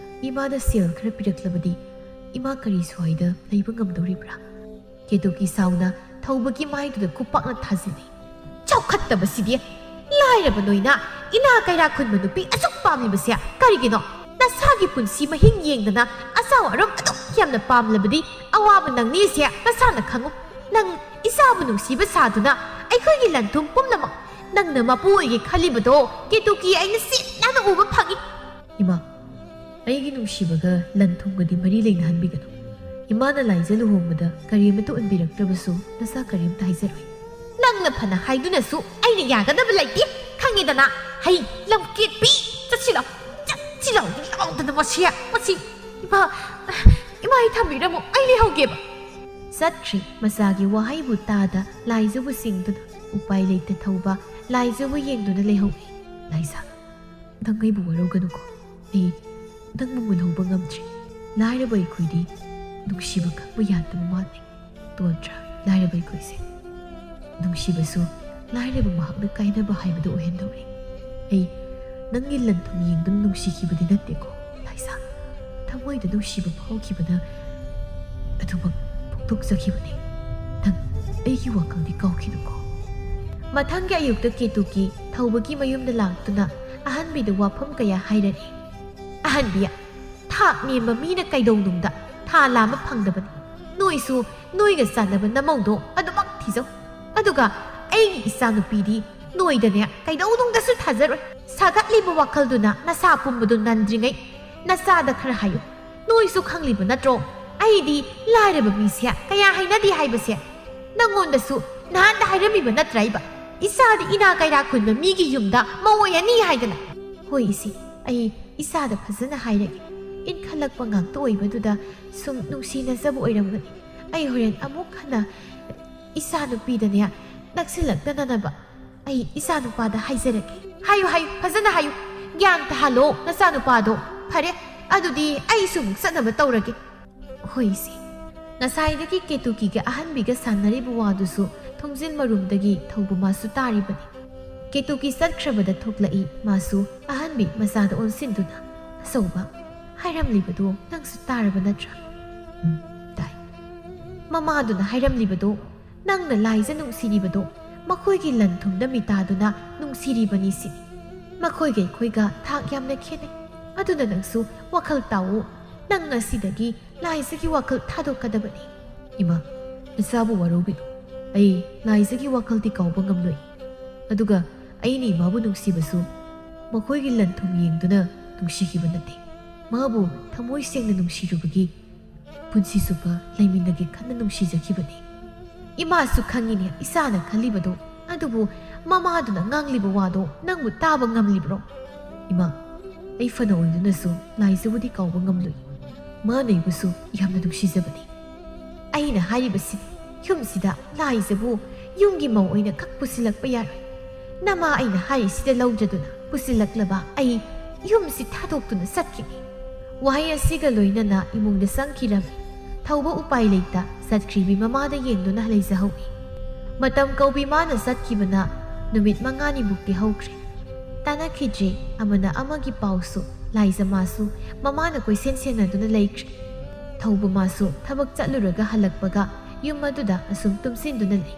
ꯏꯃꯥꯗ ꯁꯦꯜ ꯈꯔ ꯄꯤꯔꯛꯂꯕꯗꯤ ꯏꯃꯥ ꯀꯔꯤ ꯁ꯭ꯋꯥꯏꯗ ꯂꯩꯕ ꯉꯝꯗꯧꯔꯤꯕ꯭ꯔꯥ? ꯀꯦꯇꯨꯀꯤ ꯁꯥꯎꯅ ꯊꯧꯕꯒꯤ ꯃꯥꯏꯗꯨꯗ ꯈꯨꯄꯥꯛꯅ ꯊꯥꯖꯤꯜꯂꯤ꯫ ꯆꯥꯎꯈꯠꯇꯕꯁꯤꯗꯤ! ꯂꯥꯏꯔꯕ ꯅꯣꯏꯅ ꯏꯅꯥ ꯀꯩꯔꯥ ꯈꯨꯟꯕ ꯅꯨꯄꯤ ꯑꯁꯨꯛ ꯄꯥꯝꯂꯤꯕꯁꯦ ꯀꯔꯤꯒꯤꯅꯣ? ꯅꯁꯥꯒꯤ ꯄꯨꯟꯁꯤ ꯃꯍꯤꯡ ꯌꯦꯡꯗꯅ ꯑꯆꯥꯎ ꯑꯔꯨꯝ ꯑꯗꯨꯛ ꯌꯥꯝꯅ ꯄꯥꯝꯂꯕꯗꯤ ꯑꯋꯥꯕ ꯅꯪꯅꯤꯁꯦ ꯅꯁꯥꯅ ꯈꯪꯉꯨ꯫ ꯅꯪ ꯏꯆꯥꯕꯨ ꯅꯨꯡꯁꯤꯕ ꯁꯥꯗꯨꯅ ꯑꯩꯈꯣꯏꯒꯤ ꯂꯟ-ꯊꯨꯝ ꯄꯨꯝꯅꯃꯛ ꯅꯪꯅ ꯃꯄꯨ ꯑꯣꯏꯒꯦ ꯈꯜꯂꯤꯕꯗꯣ ꯀꯦꯇꯨꯀꯤ ꯑꯩꯅ ꯁꯤꯠ ꯅꯥꯟꯅ ꯎꯕ ꯐꯪꯏ꯫ ꯏꯃꯥ, ꯑꯩꯒꯤ ꯅꯨꯡꯁꯤꯕꯒ ꯂꯟ-ꯊꯨꯝꯒꯗꯤ ꯃꯔꯤ ꯂꯩꯅꯍꯟꯕꯤꯒꯅꯨ꯫ ꯏꯃꯥꯅ ꯂꯥꯏꯖ ꯂꯨꯍꯣꯡꯕꯗ ꯀꯔꯤꯃꯠꯇ ꯎꯠꯄꯤꯔꯛꯇ꯭ꯔꯕꯁꯨ ꯅꯆꯥ ꯀꯔꯤꯝꯇ ꯍꯥꯏꯖꯔꯣꯏ꯫ ꯅꯪꯅ ꯐꯅ ꯍꯥꯏꯗꯨꯅꯁꯨ ꯑꯩꯅ ꯌꯥꯒꯗꯕ ꯂꯩꯇꯦ, ꯈꯪꯉꯦꯗꯅ꯫ ꯍꯩ ꯂꯝꯀꯦꯠꯄꯤ! ꯆꯠꯁꯤ ꯂꯥꯎ, ꯆꯠꯁꯤ ꯂꯥꯎ, ꯂꯥꯎꯗꯅ ꯃꯁꯤ, ꯃꯁꯤ꯫ ꯏꯃꯥ, ꯏꯃꯥ, ꯑꯩ ꯊꯝꯕꯤꯔꯝꯃꯨ, ꯑꯩ ꯂꯩꯍꯧꯒꯦꯕ꯫ ꯆꯠꯈ꯭ꯔꯤ꯫ ꯃꯆꯥꯒꯤ ꯋꯥꯍꯩꯕꯨ ꯇꯥꯗ ꯂꯥꯏꯖꯕꯨ ꯁꯤꯡꯗꯨꯅ ꯎꯄꯥꯏ ꯂꯩꯇ ꯊꯧꯕ ꯂꯥꯏꯖꯕꯨ ꯌꯦꯡꯗꯨꯅ ꯂꯩꯍꯧꯏ꯫ ꯂꯥꯏꯖ, ꯅꯪ ꯑꯩꯕꯨ ꯋꯥꯔꯧꯒꯅꯨꯀꯣ꯫ ꯑꯩ ꯅꯪꯕꯨ ꯃꯨꯜꯍꯧꯕ ꯉꯝꯗ꯭ꯔꯤ꯫ ꯂꯥꯏꯔꯕ ꯑꯩꯈꯣꯏꯗꯤ ꯅꯨꯡꯁꯤꯕ ꯈꯪꯕ ꯌꯥꯗꯕ ꯃꯥꯜꯂꯤ꯫ ꯇꯣꯟꯗ꯭ꯔ ꯂꯥꯏꯔꯕ ꯑꯩꯈꯣꯏꯁꯦ꯫ ꯅꯨꯡꯁꯤꯕꯁꯨ ꯂꯥꯏꯔꯕ ꯃꯍꯥꯛꯅ ꯀꯥꯏꯅꯕ ꯍꯥꯏꯕꯗꯨ ꯑꯣꯏꯍꯟꯗꯧꯔꯤ꯫ ꯑꯩ ꯅꯪꯒꯤ ꯂꯟ-ꯊꯨꯝ ꯌꯦꯡꯗꯨꯅ ꯅꯨꯡꯁꯤꯈꯤꯕꯗꯤ ꯅꯠꯇꯦꯀꯣ, ꯂꯥꯏꯖ꯫ ꯊꯃꯣꯏꯗ ꯅꯨꯡꯁꯤꯕ ꯐꯥꯎꯈꯤꯕꯅ ꯑꯗꯨꯃꯛ ꯐꯣꯡꯗꯣꯛꯆꯈꯤꯕꯅꯤ꯫ ꯅꯪ ꯑꯩꯒꯤ ꯋꯥꯈꯜꯗꯤ ꯀꯥꯎꯈꯤꯅꯨꯀꯣ꯫ ꯃꯊꯪꯒꯤ ꯑꯌꯨꯛꯇ ꯀꯦꯇꯨꯀꯤ ꯊꯧꯕꯒꯤ ꯃꯌꯨꯝꯗ ꯂꯥꯛꯇꯨꯅ ꯑꯍꯟꯕꯤꯗ ꯋꯥꯐꯝ ꯀꯌꯥ ꯍꯥꯏꯔꯛꯏ꯫ ꯑꯍꯟꯕꯤ, ꯊꯥꯛ ꯅꯦꯝꯕ ꯃꯤꯅ ꯀꯩꯗꯧꯅꯨꯡꯗ ꯊꯥ ꯂꯥꯝꯕ ꯐꯪꯗꯕꯅꯤ꯫ ꯅꯣꯏꯁꯨ ꯅꯣꯏꯒ ꯆꯥꯟꯅꯕ ꯅꯃꯧꯗꯣ ꯑꯗꯨꯃꯛ ꯊꯤꯖꯧ꯫ ꯑꯗꯨꯒ ꯑꯩꯒꯤ ꯏꯆꯥꯅꯨꯄꯤꯗꯤ ꯅꯣꯏꯗꯅꯦ ꯀꯩꯗꯧꯅꯨꯡꯗꯁꯨ ꯊꯥꯖꯔꯣꯏ꯫ ꯁꯥꯒꯠꯂꯤꯕ ꯋꯥꯈꯜꯗꯨꯅ ꯅꯁꯥ ꯄꯨꯝꯕꯗꯨ ꯅꯟꯗ꯭ꯔꯤꯉꯩ ꯅꯆꯥꯗ ꯈꯔ ꯍꯥꯏꯌꯨ꯫ ꯅꯣꯏꯁꯨ ꯈꯪꯂꯤꯕ ꯅꯠꯇ꯭ꯔꯣ? ꯑꯩꯗꯤ ꯂꯥꯏꯔꯕ ꯃꯤꯁꯦ ꯀꯌꯥ ꯍꯩꯅꯗꯦ ꯍꯥꯏꯕꯁꯦ꯫ ꯅꯪꯉꯣꯟꯗꯁꯨ ꯅꯍꯥꯟꯗ ꯍꯥꯏꯔꯝꯃꯤꯕ ꯅꯠꯇ꯭ꯔꯥ ꯑꯩꯕ? ꯏꯆꯥꯗꯤ ꯏꯅꯥ ꯀꯩꯔꯥ ꯈꯨꯟꯕ ꯃꯤꯒꯤ ꯌꯨꯝꯗ ꯃꯧ ꯑꯣꯏꯍꯟꯅꯤ ꯍꯥꯏꯗꯅ꯫ ꯍꯣꯏ ꯏꯆꯦ, ꯑꯩ ꯏꯆꯥꯗ ꯐꯖꯅ ꯍꯥꯏꯔꯒꯦ꯫ ꯏꯟꯈꯠꯂꯛꯄ ꯉꯥꯛꯇ ꯑꯣꯏꯕꯗꯨꯗ ꯁꯨꯝ ꯅꯨꯡꯁꯤꯅꯖꯕ ꯑꯣꯏꯔꯝꯒꯅꯤ꯫ ꯑꯩ ꯍꯣꯔꯦꯟ ꯑꯃꯨꯛ ꯍꯟꯅ ꯏꯆꯥꯅꯨꯄꯤꯗꯅꯦ ꯅꯛꯁꯤꯜꯂꯛꯇꯅꯅꯕ ꯑꯩ ꯏꯆꯥꯅꯨꯄꯥꯗ ꯍꯥꯏꯖꯔꯒꯦ꯫ ꯍꯥꯏꯌꯨ, ꯍꯥꯏꯌꯨ, ꯐꯖꯅ ꯍꯥꯏꯌꯨ꯫ ꯒ꯭ꯌꯥꯟ ꯇꯥꯍꯜꯂꯣ ꯅꯆꯥꯅꯨꯄꯥꯗꯣ꯫ ꯐꯔꯦ, ꯑꯗꯨꯗꯤ ꯑꯩꯁꯨ ꯑꯃꯨꯛ ꯆꯠꯅꯕ ꯇꯧꯔꯒꯦ꯫ ꯍꯣꯏ ꯏꯆꯦ꯫ ꯉꯁꯥꯏꯗꯒꯤ ꯀꯦꯇꯨꯀꯤꯒ ꯑꯍꯟꯕꯤꯒ ꯁꯥꯟꯅꯔꯤꯕ ꯋꯥꯗꯨꯁꯨ ꯊꯣꯡꯖꯤꯜ ꯃꯔꯨꯝꯗꯒꯤ ꯊꯧꯕ ꯃꯥꯁꯨ ꯇꯥꯔꯤꯕꯅꯤ꯫ ꯀꯦꯇꯨꯀꯤ ꯆꯠꯈ꯭ꯔꯕꯗ ꯊꯣꯛꯂꯛꯏ ꯃꯥꯁꯨ ꯑꯍꯟꯕꯤ ꯃꯆꯥꯗ ꯑꯣꯟꯁꯤꯟꯗꯨꯅ, "ꯑꯆꯧꯕ, ꯍꯥꯏꯔꯝꯂꯤꯕꯗꯨ ꯅꯪꯁꯨ ꯇꯥꯔꯕ ꯅꯠꯇ꯭ꯔꯥ?" "ꯎꯝ, ꯇꯥꯏ꯫ ꯃꯃꯥꯗꯨꯅ ꯍꯥꯏꯔꯝꯂꯤꯕꯗꯨ ꯅꯪꯅ ꯂꯥꯏꯖ ꯅꯨꯡꯁꯤꯔꯤꯕꯗꯣ ꯃꯈꯣꯏꯒꯤ ꯂꯟ-ꯊꯨꯝꯗ ꯃꯤꯇꯥꯗꯨꯅ ꯅꯨꯡꯁꯤꯔꯤꯕꯅꯤ ꯁꯤꯅꯤ꯫ ꯃꯈꯣꯏꯒ ꯑꯩꯈꯣꯏꯒ ꯊꯥꯛ ꯌꯥꯝꯅ ꯈꯦꯠꯅꯩ꯫ ꯑꯗꯨꯅ ꯅꯪꯁꯨ ꯋꯥꯈꯜ ꯇꯥꯎꯑꯣ꯫ ꯅꯪ ꯉꯁꯤꯗꯒꯤ ꯂꯥꯏꯖꯒꯤ ꯋꯥꯈꯜ ꯊꯥꯗꯣꯛꯀꯗꯕꯅꯤ꯫" "ꯏꯃꯥ, ꯅꯆꯥꯕꯨ ꯋꯥꯔꯧꯕꯤꯅꯨ꯫ ꯑꯩ ꯂꯥꯏꯖꯒꯤ ꯋꯥꯈꯜꯗꯤ ꯀꯥꯎꯕ ꯉꯝꯂꯣꯏ꯫ ꯑꯗꯨꯒ ꯑꯩꯅ ꯏꯃꯥꯕꯨ ꯅꯨꯡꯁꯤꯕꯁꯨ ꯃꯈꯣꯏꯒꯤ ꯂꯟ ꯊꯨꯝ ꯌꯦꯡꯗꯨꯅ ꯅꯨꯡꯁꯤꯈꯤꯕ ꯅꯠꯇꯦ꯫ ꯃꯥꯕꯨ ꯊꯃꯣꯏ ꯁꯦꯡꯅ ꯅꯨꯡꯁꯤꯔꯨꯕꯒꯤ ꯄꯨꯟꯁꯤ ꯆꯨꯞꯄ ꯂꯩꯃꯤꯟꯅꯒꯦ ꯈꯟꯅ ꯅꯨꯡꯁꯤꯖꯈꯤꯕꯅꯤ꯫ ꯏꯃꯥꯁꯨ ꯈꯪꯉꯤꯅꯦ ꯏꯆꯥꯅ ꯈꯜꯂꯤꯕꯗꯣ, ꯑꯗꯨꯕꯨ ꯃꯃꯥꯗꯨꯅ ꯉꯥꯡꯂꯤꯕ ꯋꯥꯗꯣ ꯅꯪꯕꯨ ꯇꯥꯕ ꯉꯝꯂꯤꯕ꯭ꯔꯣ? ꯏꯃꯥ, ꯑꯩ ꯐꯅ ꯑꯣꯏꯗꯨꯅꯁꯨ ꯂꯥꯏꯖꯕꯨꯗꯤ ꯀꯥꯎꯕ ꯉꯝꯂꯣꯏ꯫ ꯃꯥꯅ ꯑꯩꯕꯨꯁꯨ ꯌꯥꯝꯅ ꯅꯨꯡꯁꯤꯖꯕꯅꯤ꯫ ꯑꯩꯅ ꯍꯥꯏꯔꯤꯕꯁꯤ, ꯌꯨꯝꯁꯤꯗ ꯂꯥꯏꯖꯕꯨ ꯌꯨꯝꯒꯤ ꯃꯧ ꯑꯣꯏꯅ ꯈꯛ ꯄꯨꯁꯤꯜꯂꯛꯄ ꯌꯥꯔꯣꯏ꯫ ꯅꯃꯥ ꯑꯩꯅ ꯍꯥꯏꯔꯤꯁꯤꯗ ꯂꯧꯗ꯭ꯔꯗꯨꯅ ꯄꯨꯁꯤꯜꯂꯛꯂꯕ ꯑꯩ ꯌꯨꯝꯁꯤ ꯊꯥꯗꯣꯛꯇꯨꯅ ꯆꯠꯈꯤꯅꯤ꯫ ꯋꯥꯍꯩ ꯑꯁꯤꯒ ꯂꯣꯏꯅꯅ ꯏꯃꯨꯡꯗ ꯆꯪꯈꯤꯔꯝꯃꯤ꯫ ꯊꯧꯕ ꯎꯄꯥꯏ ꯂꯩꯇ ꯆꯠꯈ꯭ꯔꯤꯕꯤ ꯃꯃꯥꯗ ꯌꯦꯡꯗꯨꯅ ꯂꯩꯖꯍꯧꯏ꯫ ꯃꯇꯝ ꯀꯧꯕꯤ ꯃꯥꯅ ꯆꯠꯈꯤꯕꯅ ꯅꯨꯃꯤꯠ ꯃꯉꯥꯅꯤꯃꯨꯛꯇꯤ ꯍꯧꯈ꯭ꯔꯦ꯫ ꯇꯥꯟꯅꯈꯤꯗ꯭ꯔꯦ꯫ ꯑꯃꯅ ꯑꯃꯒꯤ ꯄꯥꯎꯁꯨ꯫ ꯂꯥꯏꯖ ꯃꯥꯁꯨ ꯃꯃꯥꯅ ꯀꯣꯏꯁꯦꯟ ꯁꯦꯟꯅꯗꯨꯅ ꯂꯩꯈ꯭ꯔꯦ꯫ ꯊꯧꯕ ꯃꯥꯁꯨ ꯊꯕꯛ ꯆꯠꯂꯨꯔꯒ ꯍꯜꯂꯛꯄꯒ ꯌꯨꯝ ꯑꯗꯨꯗ ꯑꯁꯨꯝ ꯇꯨꯝꯁꯤꯟꯗꯨꯅ ꯂꯩ꯫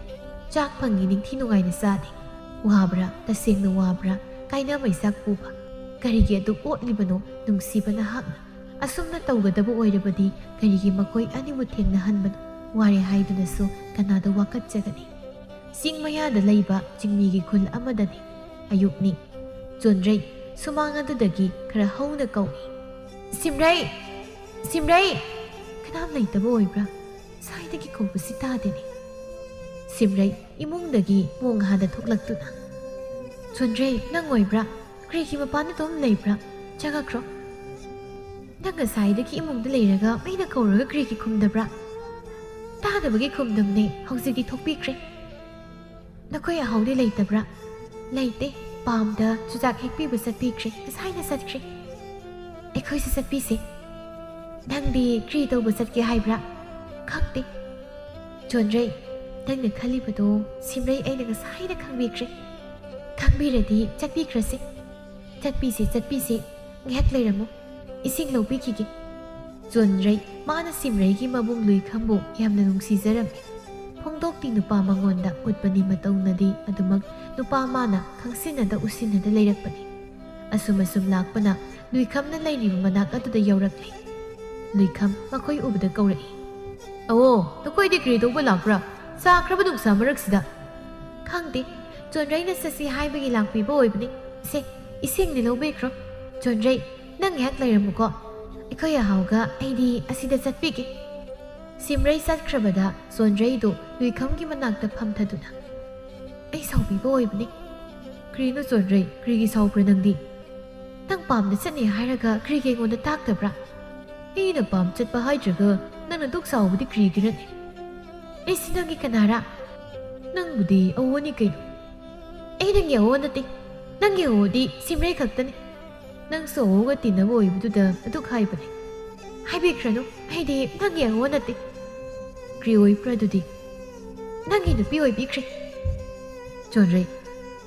ꯆꯥꯛ ꯐꯪꯉꯤ ꯅꯤꯡꯊꯤ ꯅꯨꯡꯉꯥꯏꯅ ꯆꯥꯗꯦ꯫ ꯋꯥꯕ꯭ꯔꯥ, ꯇꯁꯦꯡꯅ ꯋꯥꯕ꯭ꯔꯥ, ꯀꯥꯏꯅ ꯃꯩꯆꯥꯛ ꯄꯨꯕ? ꯀꯔꯤꯒꯤ ꯑꯗꯨꯛ ꯑꯣꯠꯂꯤꯕꯅꯣ ꯅꯨꯡꯁꯤꯕ ꯅꯍꯥꯛꯅ? ꯑꯁꯨꯝꯅ ꯇꯧꯒꯗꯕ ꯑꯣꯏꯔꯕꯗꯤ ꯀꯔꯤꯒꯤ ꯃꯈꯣꯏ ꯑꯅꯤꯕꯨ ꯊꯦꯡꯅꯍꯟꯕꯅꯣ? ꯋꯥꯔꯦ ꯍꯥꯏꯗꯨꯅꯁꯨ ꯀꯅꯥꯗ ꯋꯥꯀꯠꯆꯒꯅꯤ? ꯆꯤꯡ ꯃꯌꯥꯗ ꯂꯩꯕ ꯆꯤꯡꯃꯤꯒꯤ ꯈꯨꯜ ꯑꯃꯗꯅꯤ꯫ ꯑꯌꯨꯛꯅꯤ꯫ ꯆꯣꯟꯗ꯭ꯔꯩ ꯁꯨꯃꯥꯡ ꯑꯗꯨꯗꯒꯤ ꯈꯔ ꯍꯧꯅ ꯀꯧꯏ, "ꯁꯤꯝꯔꯩ! ꯁꯤꯝꯔꯩ!" ꯀꯅꯥꯝ ꯂꯩꯇꯕ ꯑꯣꯏꯕ꯭ꯔꯥ? ꯁꯥꯏꯗꯒꯤ ꯀꯧꯕꯁꯤ ꯇꯥꯗꯦꯅꯦ꯫ ꯁꯤꯝꯔꯩ ꯏꯃꯨꯡꯗꯒꯤ ꯃꯣꯡ ꯍꯥꯗ ꯊꯣꯛꯂꯛꯇꯨꯅ, "ꯆꯣꯟꯗ꯭ꯔꯩ, ꯅꯪ ꯑꯣꯏꯕ꯭ꯔꯥ? ꯀꯔꯤꯒꯤ ꯃꯄꯥꯟꯗ ꯑꯗꯨꯝ ꯂꯩꯕ꯭ꯔꯥ? ꯆꯪꯉꯛꯈ꯭ꯔꯣ꯫ ꯅꯪ ꯉꯁꯥꯏꯗꯒꯤ ꯏꯃꯨꯡꯗ ꯂꯩꯔꯒ ꯑꯩꯅ ꯀꯧꯔꯒ ꯀꯔꯤꯒꯤ ꯈꯨꯝꯗꯕ꯭ꯔꯥ?" "ꯇꯥꯗꯕꯒꯤ ꯈꯨꯝꯗꯕꯅꯦ, ꯍꯧꯖꯤꯛꯇꯤ ꯊꯣꯛꯄꯤꯈ꯭ꯔꯦ꯫ ꯅꯈꯣꯏ ꯑꯍꯥꯎꯗꯤ ꯂꯩꯇꯕ꯭ꯔꯥ?" "ꯂꯩꯇꯦ, ꯄꯥꯝꯗ ꯆꯨꯖꯥꯛ ꯍꯦꯛꯄꯤꯕ ꯆꯠꯄꯤꯈ꯭ꯔꯦ, ꯉꯁꯥꯏꯅ ꯆꯠꯈ꯭ꯔꯦ꯫ ꯑꯩꯈꯣꯏꯁꯨ ꯆꯠꯄꯤꯁꯦ꯫ ꯅꯪꯗꯤ ꯀꯔꯤ ꯇꯧꯕ ꯆꯠꯀꯦ ꯍꯥꯏꯕ꯭ꯔꯥ?" "ꯈꯪꯗꯦ꯫" "ꯆꯣꯟꯗ꯭ꯔꯩ, ꯅꯪꯅ ꯈꯜꯂꯤꯕꯗꯣ ꯁꯤꯝꯔꯩ ꯑꯩꯅ ꯉꯁꯥꯏꯅ ꯈꯪꯕꯤꯈ꯭ꯔꯦ꯫ ꯈꯪꯕꯤꯔꯗꯤ ꯆꯠꯄꯤꯈ꯭ꯔꯁꯦ꯫ ꯆꯠꯄꯤꯁꯦ, ꯆꯠꯄꯤꯁꯦ, ꯉꯥꯏꯍꯥꯛ ꯂꯩꯔꯝꯃꯨ, ꯏꯁꯤꯡ ꯂꯧꯕꯤꯈꯤꯒꯦ꯫" ꯆꯣꯟꯗ꯭ꯔꯩ ꯃꯥꯅ ꯁꯤꯝꯔꯩꯒꯤ ꯃꯕꯨꯡ ꯂꯨꯏꯈꯝꯕꯨ ꯌꯥꯝꯅ ꯅꯨꯡꯁꯤꯖꯔꯝꯃꯤ꯫ ꯐꯣꯡꯗꯣꯛꯇꯤ ꯅꯨꯄꯥ ꯃꯉꯣꯟꯗ ꯎꯠꯄꯅꯤ ꯃꯇꯧꯅꯗꯤ ꯑꯗꯨꯃꯛ ꯅꯨꯄꯥ ꯃꯥꯅ ꯈꯪꯁꯤꯟꯅꯗ ꯎꯁꯤꯟꯅꯗ ꯂꯩꯔꯛꯄꯅꯤ꯫ ꯑꯁꯨꯝ ꯑꯁꯨꯝ ꯂꯥꯛꯄꯅ ꯂꯨꯏꯈꯝꯅ ꯂꯩꯔꯤꯕ ꯃꯅꯥꯛ ꯑꯗꯨꯗ ꯌꯧꯔꯛꯂꯦ꯫ ꯂꯨꯏꯈꯝ ꯃꯈꯣꯏ ꯎꯕꯗ ꯀꯧꯔꯛꯏ, "ꯑꯋꯣ, ꯅꯈꯣꯏꯗꯤ ꯀꯔꯤ ꯇꯧꯕ ꯂꯥꯛꯄ꯭ꯔꯥ?" ꯁꯥꯈ꯭ꯔꯕ ꯅꯨꯡꯁꯥ ꯃꯔꯛꯁꯤꯗ? ꯈꯪꯗꯦ, ꯆꯣꯟꯗ꯭ꯔꯩꯅ ꯆꯠꯁꯤ ꯍꯥꯏꯕꯒꯤ ꯂꯥꯛꯄꯤꯕ ꯑꯣꯏꯕꯅꯤ꯫ ꯁꯦ, ꯏꯁꯤꯡꯗꯤ ꯂꯧꯕꯤꯈ꯭ꯔꯣ꯫ ꯆꯣꯟꯗ꯭ꯔꯩ, ꯅꯪ ꯉꯥꯏꯍꯥꯛ ꯂꯩꯔꯝꯃꯨꯀꯣ꯫ ꯑꯩꯈꯣꯏ ꯑꯍꯥꯎꯒ ꯑꯩꯗꯤ ꯑꯁꯤꯗ ꯆꯠꯄꯤꯒꯦ꯫ ꯁꯤꯝꯔꯩ ꯆꯠꯈ꯭ꯔꯕꯗ ꯆꯣꯟꯗ꯭ꯔꯩꯗꯨ ꯂꯨꯏꯈꯝꯒꯤ ꯃꯅꯥꯛꯇ ꯐꯝꯊꯗꯨꯅ, "ꯑꯩ ꯁꯥꯎꯕꯤꯕ ꯑꯣꯏꯕꯅꯤ꯫" "ꯀꯔꯤꯅꯣ ꯆꯣꯟꯗ꯭ꯔꯩ, ꯀꯔꯤꯒꯤ ꯁꯥꯎꯕ꯭ꯔꯥ ꯅꯪꯗꯤ? ꯅꯪ ꯄꯥꯝꯅ ꯆꯠꯅꯤ ꯍꯥꯏꯔꯒ ꯀꯔꯤꯒꯤ ꯑꯩꯉꯣꯟꯗ ꯇꯥꯛꯇꯕ꯭ꯔꯥ? ꯑꯩꯅ ꯄꯥꯝ ꯆꯠꯄ ꯍꯥꯏꯗ꯭ꯔꯒ ꯅꯪꯅ ꯗꯨꯛ ꯁꯥꯎꯕꯗꯤ ꯀꯔꯤꯒꯤꯔꯅꯦ? ꯑꯩꯁꯤ ꯅꯪꯒꯤ ꯀꯅꯥꯔꯥ? ꯅꯪꯕꯨꯗꯤ ꯑꯋꯣꯅꯤ ꯀꯩꯅꯣ꯫" "ꯑꯩ ꯅꯪꯒꯤ ꯑꯋꯣ ꯅꯠꯇꯦ꯫ ꯅꯪꯒꯤ ꯑꯋꯣꯗꯤ ꯁꯤꯝꯔꯩ ꯈꯛꯇꯅꯤ꯫ ꯅꯪꯁꯨ ꯑꯋꯣꯒ ꯇꯤꯟꯅꯕ ꯑꯣꯏꯕꯗꯨꯗ ꯑꯗꯨꯛ ꯍꯥꯏꯕꯅꯦ꯫ ꯍꯥꯏꯕꯤꯈ꯭ꯔꯅꯨ, ꯑꯩꯗꯤ ꯅꯪꯒꯤ ꯑꯋꯣ ꯅꯠꯇꯦ꯫" "ꯀꯔꯤ ꯑꯣꯏꯕ꯭ꯔꯥ ꯑꯗꯨꯗꯤ?" "ꯅꯪꯒꯤ ꯅꯨꯄꯤ ꯑꯣꯏꯕꯤꯈ꯭ꯔꯦ꯫" "ꯆꯣꯟꯗ꯭ꯔꯩ,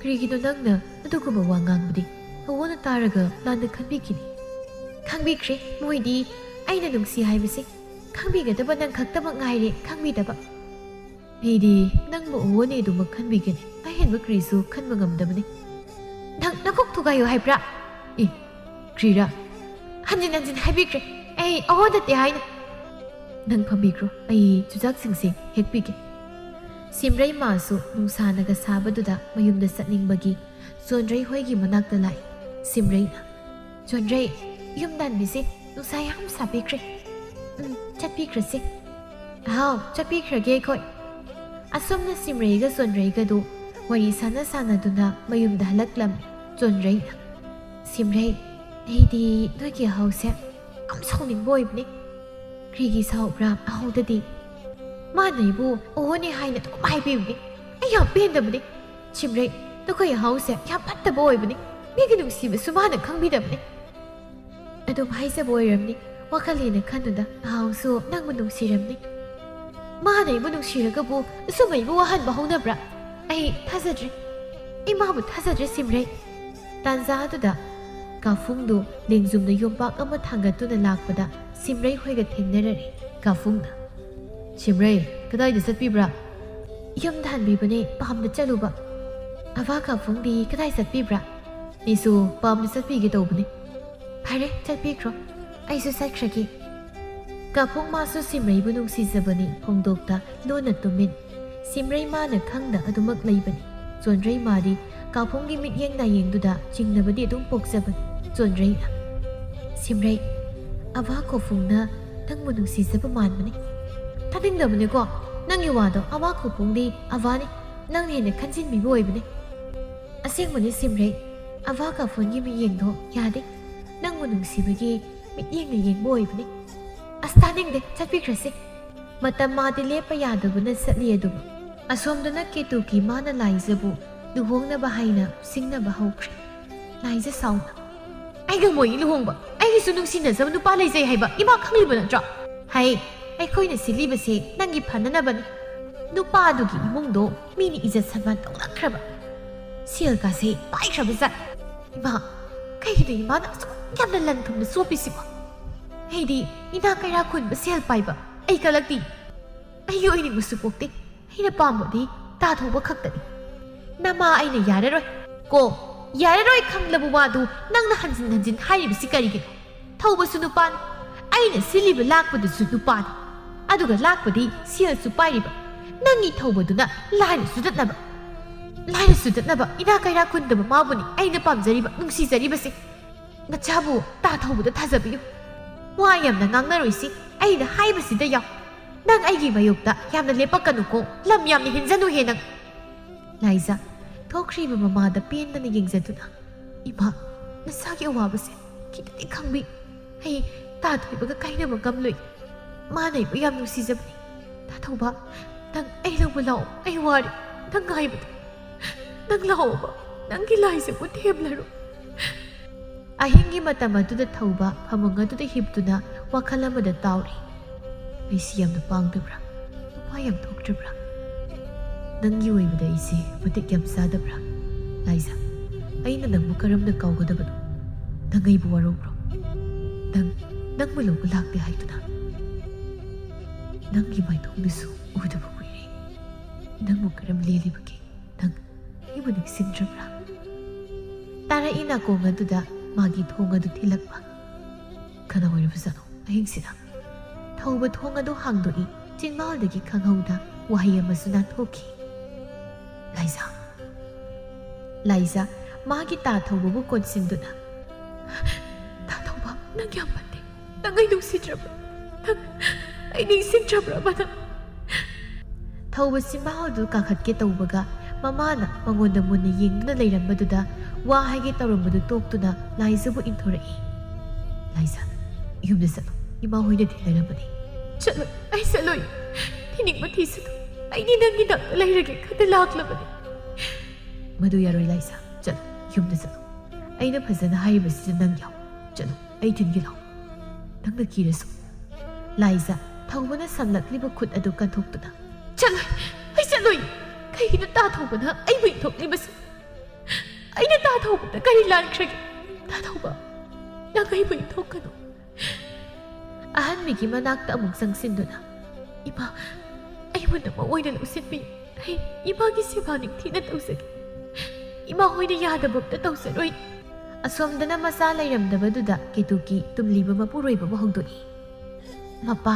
ꯀꯔꯤꯒꯤꯅꯣ ꯅꯪꯅ ꯑꯗꯨꯒꯨꯝꯕ ꯋꯥ ꯉꯥꯡꯕꯗꯤ? ꯑꯋꯣꯅ ꯇꯥꯔꯒ ꯂꯥꯟꯅ ꯈꯟꯕꯤꯈꯤꯅꯤ꯫" "ꯈꯪꯕꯤꯈ꯭ꯔꯦ ꯃꯣꯏꯗꯤ꯫ ꯑꯩꯅ ꯅꯨꯡꯁꯤ ꯍꯥꯏꯕꯁꯦ ꯈꯪꯕꯤꯒꯗꯕ ꯅꯪ ꯈꯛꯇꯃꯛ ꯉꯥꯏꯔꯦ ꯈꯪꯕꯤꯗꯕ꯫ ꯑꯩꯗꯤ ꯅꯪꯕꯨ ꯑꯋꯣꯅꯦ ꯑꯗꯨꯃꯛ ꯈꯟꯕꯤꯒꯅꯤ꯫ ꯑꯍꯦꯟꯕ ꯀꯔꯤꯁꯨ ꯈꯟꯕ ꯉꯝꯗꯕꯅꯤ꯫" "ꯅꯪ ꯅꯀꯣꯛ ꯊꯨꯒꯥꯏꯌꯨ ꯍꯥꯏꯕ꯭ꯔꯥ?" "ꯑꯦ, ꯀ꯭ꯔꯤꯔꯥ?" "ꯍꯟꯖꯤꯟ ꯍꯟꯖꯤꯟ ꯍꯥꯏꯕꯤꯈ꯭ꯔꯦ, ꯑꯩ ꯑꯋꯣ ꯅꯠꯇꯦ ꯍꯥꯏꯅ꯫" "ꯅꯪ ꯐꯝꯕꯤꯈ꯭ꯔꯣ, ꯑꯩ ꯆꯨꯖꯥꯛꯁꯤꯡꯁꯦ ꯍꯦꯛꯄꯤꯒꯦ꯫" ꯁꯤꯝꯔꯩ ꯃꯥꯁꯨ ꯅꯨꯡꯁꯥꯅꯒ ꯁꯥꯕꯗꯨꯗ ꯃꯌꯨꯝꯗ ꯆꯠꯅꯤꯡꯕꯒꯤ ꯆꯣꯟꯗ꯭ꯔꯩ ꯍꯣꯏꯒꯤ ꯃꯅꯥꯛꯇ ꯂꯥꯛꯏ꯫ ꯁꯤꯝꯔꯩꯅ, "ꯆꯣꯟꯗ꯭ꯔꯩ, ꯌꯨꯝ ꯇꯥꯟꯕꯤꯁꯦ ꯅꯨꯡꯁꯥ ꯌꯥꯝ ꯁꯥꯕꯤꯈ꯭ꯔꯦ꯫ ꯎꯝ, ꯆꯠꯄꯤꯈ꯭ꯔꯁꯦ꯫" "ꯍꯥꯎ, ꯆꯠꯄꯤꯈ꯭ꯔꯒꯦ ꯑꯩꯈꯣꯏ꯫" ꯑꯁꯨꯝꯅ ꯁꯤꯝꯔꯩꯒ ꯆꯣꯟꯗ꯭ꯔꯩꯒꯗꯨ ꯋꯥꯔꯤ ꯁꯥꯟꯅ ꯁꯥꯟꯅꯗꯨꯅ ꯃꯌꯨꯝꯗ ꯍꯜꯂꯛꯂꯝꯃꯤ꯫ ꯆꯣꯟꯗ꯭ꯔꯩꯅ, "ꯁꯤꯝꯔꯩ, ꯑꯩꯗꯤ ꯅꯣꯏꯒꯤ ꯍꯥꯎꯁꯦ ꯌꯥꯝ ꯁꯥꯎꯅꯤꯡꯕ ꯑꯣꯏꯕꯅꯤ꯫" "ꯀꯔꯤꯒꯤ ꯁꯥꯎꯕ꯭ꯔꯥ ꯑꯍꯧꯗꯗꯤ?" "ꯃꯥꯅ ꯑꯩꯕꯨ ꯑꯣꯍꯣꯅꯤ ꯍꯥꯏꯅ ꯑꯗꯨꯝ ꯍꯥꯏꯕꯤꯕꯅꯤ꯫ ꯑꯩ ꯌꯥꯝ ꯄꯦꯟꯗꯕꯅꯤ꯫ ꯁꯤꯝꯔꯩ, ꯅꯈꯣꯏ ꯑꯍꯧꯁꯦ ꯌꯥꯝ ꯐꯠꯇꯕ ꯑꯣꯏꯕꯅꯤ꯫ ꯃꯤꯒꯤ ꯅꯨꯡꯁꯤꯕꯁꯨ ꯃꯥꯅ ꯈꯪꯕꯤꯗꯕꯅꯤ꯫" "ꯑꯗꯨꯝ ꯍꯥꯏꯖꯕ ꯑꯣꯏꯔꯝꯅꯤ꯫ ꯋꯥꯈꯜ ꯍꯦꯟꯅ ꯈꯟꯅꯨꯗ, ꯑꯍꯧꯁꯨ ꯅꯪꯕꯨ ꯅꯨꯡꯁꯤꯔꯝꯅꯤ꯫" "ꯃꯥꯅ ꯑꯩꯕꯨ ꯅꯨꯡꯁꯤꯔꯒꯕꯨ ꯑꯁꯨꯝ ꯑꯩꯕꯨ ꯋꯥꯍꯟꯕ ꯍꯧꯅꯕ꯭ꯔꯥ? ꯑꯩ ꯊꯥꯖꯗ꯭ꯔꯦ꯫ ꯑꯩ ꯃꯥꯕꯨ ꯊꯥꯖꯗ꯭ꯔꯦ ꯁꯤꯝꯔꯩ꯫" ꯇꯥꯟꯖꯥ ꯑꯗꯨꯗ ꯀꯥꯐꯨꯡꯗꯨ ꯂꯦꯡꯖꯨꯝꯗ ꯌꯣꯝꯄꯥꯛ ꯑꯃ ꯊꯥꯡꯒꯠꯇꯨꯅ ꯂꯥꯛꯄꯗ ꯁꯤꯝꯔꯩ ꯍꯣꯏꯒ ꯊꯦꯡꯅꯔꯔꯦ꯫ ꯀꯥꯐꯨꯡꯅ, "ꯁꯤꯝꯔꯩ, ꯀꯗꯥꯏꯗ ꯆꯠꯄꯤꯕ꯭ꯔꯥ?" "ꯌꯨꯝꯗ ꯍꯟꯕꯤꯕꯅꯦ, ꯄꯥꯝꯗ ꯆꯠꯂꯨꯕ꯫" "ꯑꯚꯥ ꯀꯥꯐꯨꯡꯗꯤ ꯀꯗꯥꯏ ꯆꯠꯄꯤꯕ꯭ꯔꯥ?" "ꯑꯩꯁꯨ ꯄꯥꯝꯗ ꯆꯠꯄꯤꯒꯦ ꯇꯧꯕꯅꯦ꯫" "ꯐꯔꯦ, ꯆꯠꯄꯤꯈ꯭ꯔꯣ꯫ ꯑꯩꯁꯨ ꯆꯠꯈ꯭ꯔꯒꯦ꯫" ꯀꯥꯐꯨꯡ ꯃꯥꯁꯨ ꯁꯤꯝꯔꯩꯕꯨ ꯅꯨꯡꯁꯤꯖꯕꯅꯤ ꯐꯣꯡꯗꯣꯛꯇ ꯂꯣꯟꯅ ꯇꯨꯃꯤꯟ꯫ ꯁꯤꯝꯔꯩ ꯃꯥꯅ ꯈꯪꯗ ꯑꯗꯨꯃꯛ ꯂꯩꯕꯅꯤ꯫ ꯆꯣꯟꯗ꯭ꯔꯩ ꯃꯥꯗꯤ ꯀꯥꯐꯣꯡꯒꯤ ꯃꯤꯠꯌꯦꯡ ꯅꯥꯌꯦꯡꯗꯨꯗ ꯆꯤꯡꯅꯕꯗꯤ ꯑꯗꯨꯝ ꯄꯣꯛꯆꯕꯅꯤ꯫ ꯆꯣꯟꯗ꯭ꯔꯩꯅ, "ꯁꯤꯝꯔꯩ, ꯑꯚꯥ ꯀꯣꯐꯨꯡꯅ ꯅꯪꯕꯨ ꯅꯨꯡꯁꯤꯖꯕ ꯃꯥꯟꯕꯅꯤ꯫" "ꯇꯥꯅꯤꯡꯗꯕꯅꯤꯀꯣ ꯅꯪꯒꯤ ꯋꯥꯗꯣ꯫ ꯑꯚꯥ ꯀꯣꯐꯨꯡꯗꯤ ꯑꯚꯥꯅꯤ, ꯅꯪꯅ ꯍꯦꯟꯅ ꯈꯟꯖꯤꯟꯕꯤꯕ ꯑꯣꯏꯕꯅꯤ꯫" "ꯑꯁꯦꯡꯕꯅꯤ ꯁꯤꯝꯔꯩ, ꯑꯚꯥ ꯀꯥꯐꯣꯟꯒꯤ ꯃꯤꯠꯌꯦꯡꯗꯣ ꯌꯥꯗꯦ, ꯅꯪꯕꯨ ꯅꯨꯡꯁꯤꯕꯒꯤ ꯃꯤꯠꯌꯦꯡꯅ ꯌꯦꯡꯕ ꯑꯣꯏꯕꯅꯤ꯫" "ꯑꯁ ꯇꯥꯅꯤꯡꯗꯦ, ꯆꯠꯄꯤꯈ꯭ꯔꯁꯤ꯫" ꯃꯇꯝ ꯃꯥꯗꯤ ꯂꯦꯞꯄ ꯌꯥꯗꯕꯅ ꯆꯠꯂꯤ ꯑꯗꯨꯕꯨ ꯑꯁꯣꯝꯗꯅ ꯀꯦꯇꯨꯀꯤ ꯃꯥꯅ ꯂꯥꯏꯖꯕꯨ ꯂꯨꯍꯣꯡꯅꯕ ꯍꯥꯏꯅ ꯁꯤꯡꯅꯕ ꯍꯧꯈ꯭ꯔꯦ꯫ ꯂꯥꯏꯖ ꯁꯥꯎꯅ, "ꯑꯩꯒ ꯃꯣꯏꯒꯤ ꯂꯨꯍꯣꯡꯕ? ꯑꯩꯒꯤꯁꯨ ꯅꯨꯡꯁꯤꯅꯖꯕ ꯅꯨꯄꯥ ꯂꯩꯖꯩ ꯍꯥꯏꯕ ꯏꯃꯥ ꯈꯪꯂꯤꯕ ꯅꯠꯇ꯭ꯔꯣ?" "ꯍꯩ, ꯑꯩꯈꯣꯏꯅ ꯁꯤꯜꯂꯤꯕꯁꯦ ꯅꯪꯒꯤ ꯐꯅꯅꯕꯅꯤ꯫ ꯅꯨꯄꯥ ꯑꯗꯨꯒꯤ ꯏꯃꯨꯡꯗꯣ ꯃꯤꯅ ꯏꯖꯠ ꯁꯟꯃꯥꯟ ꯇꯧꯅꯈ꯭ꯔꯕ, ꯁꯦꯜꯒꯥꯁꯦ ꯄꯥꯏꯈ꯭ꯔꯕꯖꯥꯠ꯫ ꯏꯃꯥ, ꯀꯩꯒꯤꯅꯣ ꯏꯃꯥꯅ ꯑꯁꯨꯛ ꯌꯥꯝꯅ ꯂꯟ ꯊꯨꯝꯅ ꯆꯣꯞꯄꯤꯁꯤꯕꯣ? ꯑꯩꯗꯤ ꯏꯅꯥ ꯀꯩꯔꯥ ꯈꯨꯟꯕ ꯁꯦꯜ ꯄꯥꯏꯕ ꯑꯩ ꯀꯂꯛꯇꯤ꯫ ꯑꯩꯒꯤ ꯑꯣꯏꯅꯤꯡꯕꯁꯨ ꯄꯣꯛꯇꯦ꯫ ꯑꯩꯅ ꯄꯥꯝꯕꯗꯤ ꯇꯥ ꯊꯧꯕ ꯈꯛꯇꯅꯤ꯫" "ꯅꯃꯥ ꯑꯩꯅ ꯌꯥꯔꯔꯣꯏ ꯀꯣ꯫ ꯌꯥꯔꯔꯣꯏ ꯈꯪꯂꯕ ꯋꯥꯗꯨ ꯅꯪꯅ ꯍꯟꯖꯤꯟ ꯍꯟꯖꯤꯟ ꯍꯥꯏꯔꯤꯕꯁꯤ ꯀꯔꯤꯒꯤꯅꯣ? ꯊꯧꯕꯁꯨ ꯅꯨꯄꯥꯅꯤ, ꯑꯩꯅ ꯁꯤꯜꯂꯤꯕ ꯂꯥꯛꯄꯗꯨꯁꯨ ꯅꯨꯄꯥꯅꯤ, ꯑꯗꯨꯒ ꯂꯥꯛꯄꯗꯤ ꯁꯦꯜꯁꯨ ꯄꯥꯏꯔꯤꯕ꯫ ꯅꯪꯒꯤ ꯊꯧꯕꯗꯨꯅ ꯂꯥꯏꯅ ꯁꯨꯗꯠꯅꯕ, ꯂꯥꯏꯅ ꯁꯨꯗꯠꯅꯕ ꯏꯅꯥ ꯀꯩꯔꯥ ꯈꯨꯟꯗꯕ ꯃꯥꯕꯨꯅꯤ ꯑꯩꯅ ꯄꯥꯝꯖꯔꯤꯕ, ꯅꯨꯡꯁꯤꯖꯔꯤꯕꯁꯦ꯫ ꯅꯆꯥꯕꯨ ꯇꯥ ꯊꯧꯕꯗ ꯊꯥꯖꯕꯤꯌꯨ꯫ ꯋꯥ ꯌꯥꯝꯅ ꯉꯥꯡꯅꯔꯣꯏꯁꯤ, ꯑꯩꯅ ꯍꯥꯏꯕꯁꯤꯗ ꯌꯥꯎ꯫ ꯅꯪ ꯑꯩꯒꯤ ꯃꯥꯌꯣꯛꯇ ꯌꯥꯝꯅ ꯂꯦꯞꯄꯛꯀꯅꯨꯀꯣ, ꯂꯝ ꯌꯥꯝꯅ ꯍꯦꯟꯖꯅꯨꯍꯦ ꯅꯪ꯫" ꯂꯥꯏꯖ, ꯊꯣꯛꯈ꯭ꯔꯤꯕ ꯃꯃꯥꯗ ꯄꯦꯟꯗꯅ ꯌꯦꯡꯖꯗꯨꯅ, "ꯏꯃꯥ, ꯅꯁꯥꯒꯤ ꯑꯋꯥꯕꯁꯦ ꯈꯤꯇꯗꯤ ꯈꯪꯕꯤ꯫ ꯑꯩ ꯇꯥ ꯊꯣꯏꯕꯒ ꯀꯥꯏꯅꯕ ꯉꯝꯂꯣꯏ꯫ ꯃꯥꯅ ꯑꯩꯕꯨ ꯌꯥꯝ ꯅꯨꯡꯁꯤꯖꯕꯅꯤ꯫ ꯇꯥ ꯊꯧꯕ, ꯅꯪ ꯑꯩ ꯂꯧꯕ ꯂꯥꯛꯑꯣ꯫ ꯑꯩ ꯋꯥꯔꯦ꯫ ꯅꯪ ꯉꯥꯏꯕꯗ꯫ ꯅꯪ ꯂꯥꯛꯑꯣꯕ꯫ ꯅꯪꯒꯤ ꯂꯥꯏꯖꯕꯨ ꯊꯦꯝꯂꯔꯣ꯫" ꯑꯍꯤꯡꯒꯤ ꯃꯇꯝ ꯑꯗꯨꯗ ꯊꯧꯕ ꯐꯃꯨꯡ ꯑꯗꯨꯗ ꯍꯤꯞꯇꯨꯅ ꯋꯥꯈꯜ ꯑꯃꯗ ꯇꯥꯎꯔꯤ꯫ "ꯑꯩꯁꯤ ꯌꯥꯝꯅ ꯄꯥꯡꯗꯕ꯭ꯔꯥ? ꯅꯨꯄꯥ ꯌꯥꯝ ꯊꯣꯛꯇ꯭ꯔꯕ꯭ꯔꯥ? ꯅꯪꯒꯤ ꯑꯣꯏꯕꯗ ꯑꯩꯁꯦ ꯃꯇꯤꯛ ꯌꯥꯝ ꯆꯥꯗꯕ꯭ꯔꯥ? ꯂꯥꯏꯖ, ꯑꯩꯅ ꯅꯪꯕꯨ ꯀꯔꯝꯅ ꯀꯥꯎꯒꯗꯕꯅꯣ? ꯅꯪ ꯑꯩꯕꯨ ꯋꯥꯔꯧꯕ꯭ꯔꯣ? ꯅꯪ, ꯅꯪꯕꯨ ꯂꯧꯕ ꯂꯥꯛꯇꯦ ꯍꯥꯏꯗꯨꯅ? ꯅꯪꯒꯤ ꯃꯥꯏꯊꯣꯡꯗꯨꯁꯨ ꯎꯗꯕ ꯀꯨꯏꯔꯦ꯫ ꯅꯪꯕꯨ ꯀꯔꯝ ꯂꯦꯜꯂꯤꯕꯒꯦ? ꯅꯪ ꯑꯩꯕꯨ ꯅꯤꯡꯁꯤꯡꯗ꯭ꯔꯕ꯭ꯔꯥ?" ꯇꯥꯔꯛꯏ ꯅꯥꯀꯣꯡ ꯑꯗꯨꯗ ꯃꯥꯒꯤ ꯊꯣꯡ ꯑꯗꯨ ꯊꯤꯜꯂꯛꯄ꯫ "ꯀꯅꯥ ꯑꯣꯏꯔꯕꯖꯥꯠꯅꯣ ꯑꯍꯤꯡꯁꯤꯗ?" ꯊꯧꯕ ꯊꯣꯡ ꯑꯗꯨ ꯍꯥꯡꯗꯣꯛꯏ꯫ ꯆꯤꯟꯕꯥꯜꯗꯒꯤ ꯈꯪꯍꯧꯗ ꯋꯥꯍꯩ ꯑꯃꯁꯨ ꯅꯥꯟꯊꯣꯛꯈꯤ꯫ "ꯂꯥꯏꯖꯥ"꯫ ꯂꯥꯏꯖꯥ ꯃꯥꯒꯤ ꯇꯥ ꯊꯧꯕꯕꯨ ꯀꯣꯟꯁꯤꯟꯗꯨꯅ, "ꯇꯥ ꯊꯧꯕ, ꯅꯪ ꯌꯥꯝ ꯐꯠꯇꯦ꯫ ꯅꯪ ꯑꯩ ꯅꯨꯡꯁꯤꯗ꯭ꯔꯕ꯭ꯔꯥ? ꯅꯪ ꯑꯩ ꯅꯤꯡꯁꯤꯡꯗ꯭ꯔꯕ꯭ꯔꯕ ꯅꯪ?" ꯊꯧꯕ ꯆꯤꯝꯕꯥꯜ ꯑꯗꯨ ꯀꯥꯈꯠꯀꯦ ꯇꯧꯕꯒ, ꯃꯃꯥꯅ ꯃꯉꯣꯟꯗ ꯃꯨꯟꯅ ꯌꯦꯡꯗꯨꯅ ꯂꯩꯔꯝꯕꯗꯨꯗ, ꯋꯥ ꯍꯥꯏꯒꯦ ꯇꯧꯔꯝꯕꯗꯨ ꯇꯣꯛꯇꯨꯅ ꯂꯥꯏꯖꯥꯕꯨ ꯏꯟꯊꯣꯔꯛꯏ꯫ "ꯂꯥꯏꯖꯥ, ꯌꯨꯝꯗ ꯆꯠꯂꯣ, ꯏꯃꯥ ꯍꯣꯏꯅ ꯊꯤꯅꯔꯝꯃꯅꯤ꯫" "ꯆꯠꯂꯣꯏ, ꯑꯩ ꯆꯠꯂꯣꯏ꯫ ꯊꯤꯅꯤꯡꯕ ꯊꯤꯁꯅꯨ꯫ ꯑꯩꯗꯤ ꯅꯪꯒꯤ ꯅꯥꯛꯇ ꯂꯩꯔꯒꯦ ꯈꯟꯅ ꯂꯥꯛꯂꯕꯅꯤ꯫" "ꯃꯗꯨ ꯌꯥꯔꯣꯏ ꯂꯥꯏꯖꯥ, ꯆꯠꯂꯣ, ꯌꯨꯝꯗ ꯆꯠꯂꯣ꯫ ꯑꯩꯅ ꯐꯖꯅ ꯍꯥꯏꯔꯤꯕꯁꯤꯗ ꯅꯪ ꯌꯥꯎ꯫ ꯆꯠꯂꯣ, ꯑꯩ ꯊꯤꯟꯒꯦ ꯂꯥꯎ꯫ ꯅꯪꯅ ꯀꯤꯔꯁꯨ꯫" ꯂꯥꯏꯖꯥ ꯊꯧꯕꯅ ꯁꯝꯂꯛꯂꯤꯕ ꯈꯨꯠ ꯑꯗꯨ ꯀꯟꯊꯣꯛꯇꯨꯅ, "ꯆꯠꯂꯣꯏ, ꯑꯩ ꯆꯠꯂꯣꯏ꯫ ꯀꯩꯒꯤꯅꯣ ꯇꯥ ꯊꯧꯕꯅ ꯑꯩꯕꯨ ꯏꯟꯊꯣꯛꯂꯤꯕꯁꯤ? ꯑꯩꯅ ꯇꯥ ꯊꯧꯕꯗ ꯀꯔꯤ ꯂꯥꯟꯈ꯭ꯔꯒꯦ? ꯇꯥ ꯊꯧꯕ, ꯅꯪ ꯑꯩꯕꯨ ꯏꯟꯊꯣꯛꯀꯅꯨ꯫" ꯑꯍꯟꯕꯤꯒꯤ ꯃꯅꯥꯛꯇ ꯑꯃꯨꯛ ꯆꯪꯁꯤꯟꯗꯨꯅ, "ꯏꯃꯥ, ꯑꯩꯕꯨ ꯅꯃꯧ ꯑꯣꯏꯅ ꯂꯧꯁꯤꯟꯕꯤꯌꯨ꯫ ꯑꯩ ꯏꯃꯥꯒꯤ ꯁꯦꯕꯥ ꯅꯤꯡꯊꯤꯅ ꯇꯧꯖꯒꯦ꯫ ꯏꯃꯥ ꯍꯣꯏꯅ ꯌꯥꯗꯕ ꯑꯝꯇ ꯇꯧꯖꯔꯣꯏ꯫" ꯑꯁꯣꯝꯗꯅ ꯃꯆꯥ ꯂꯩꯔꯝꯗꯕꯗꯨꯗ ꯀꯦꯇꯨꯀꯤ ꯇꯨꯝꯂꯤꯕ ꯃꯄꯨꯔꯣꯏꯕꯕꯨ ꯍꯧꯗꯣꯛꯏ꯫ "ꯃꯄꯥ,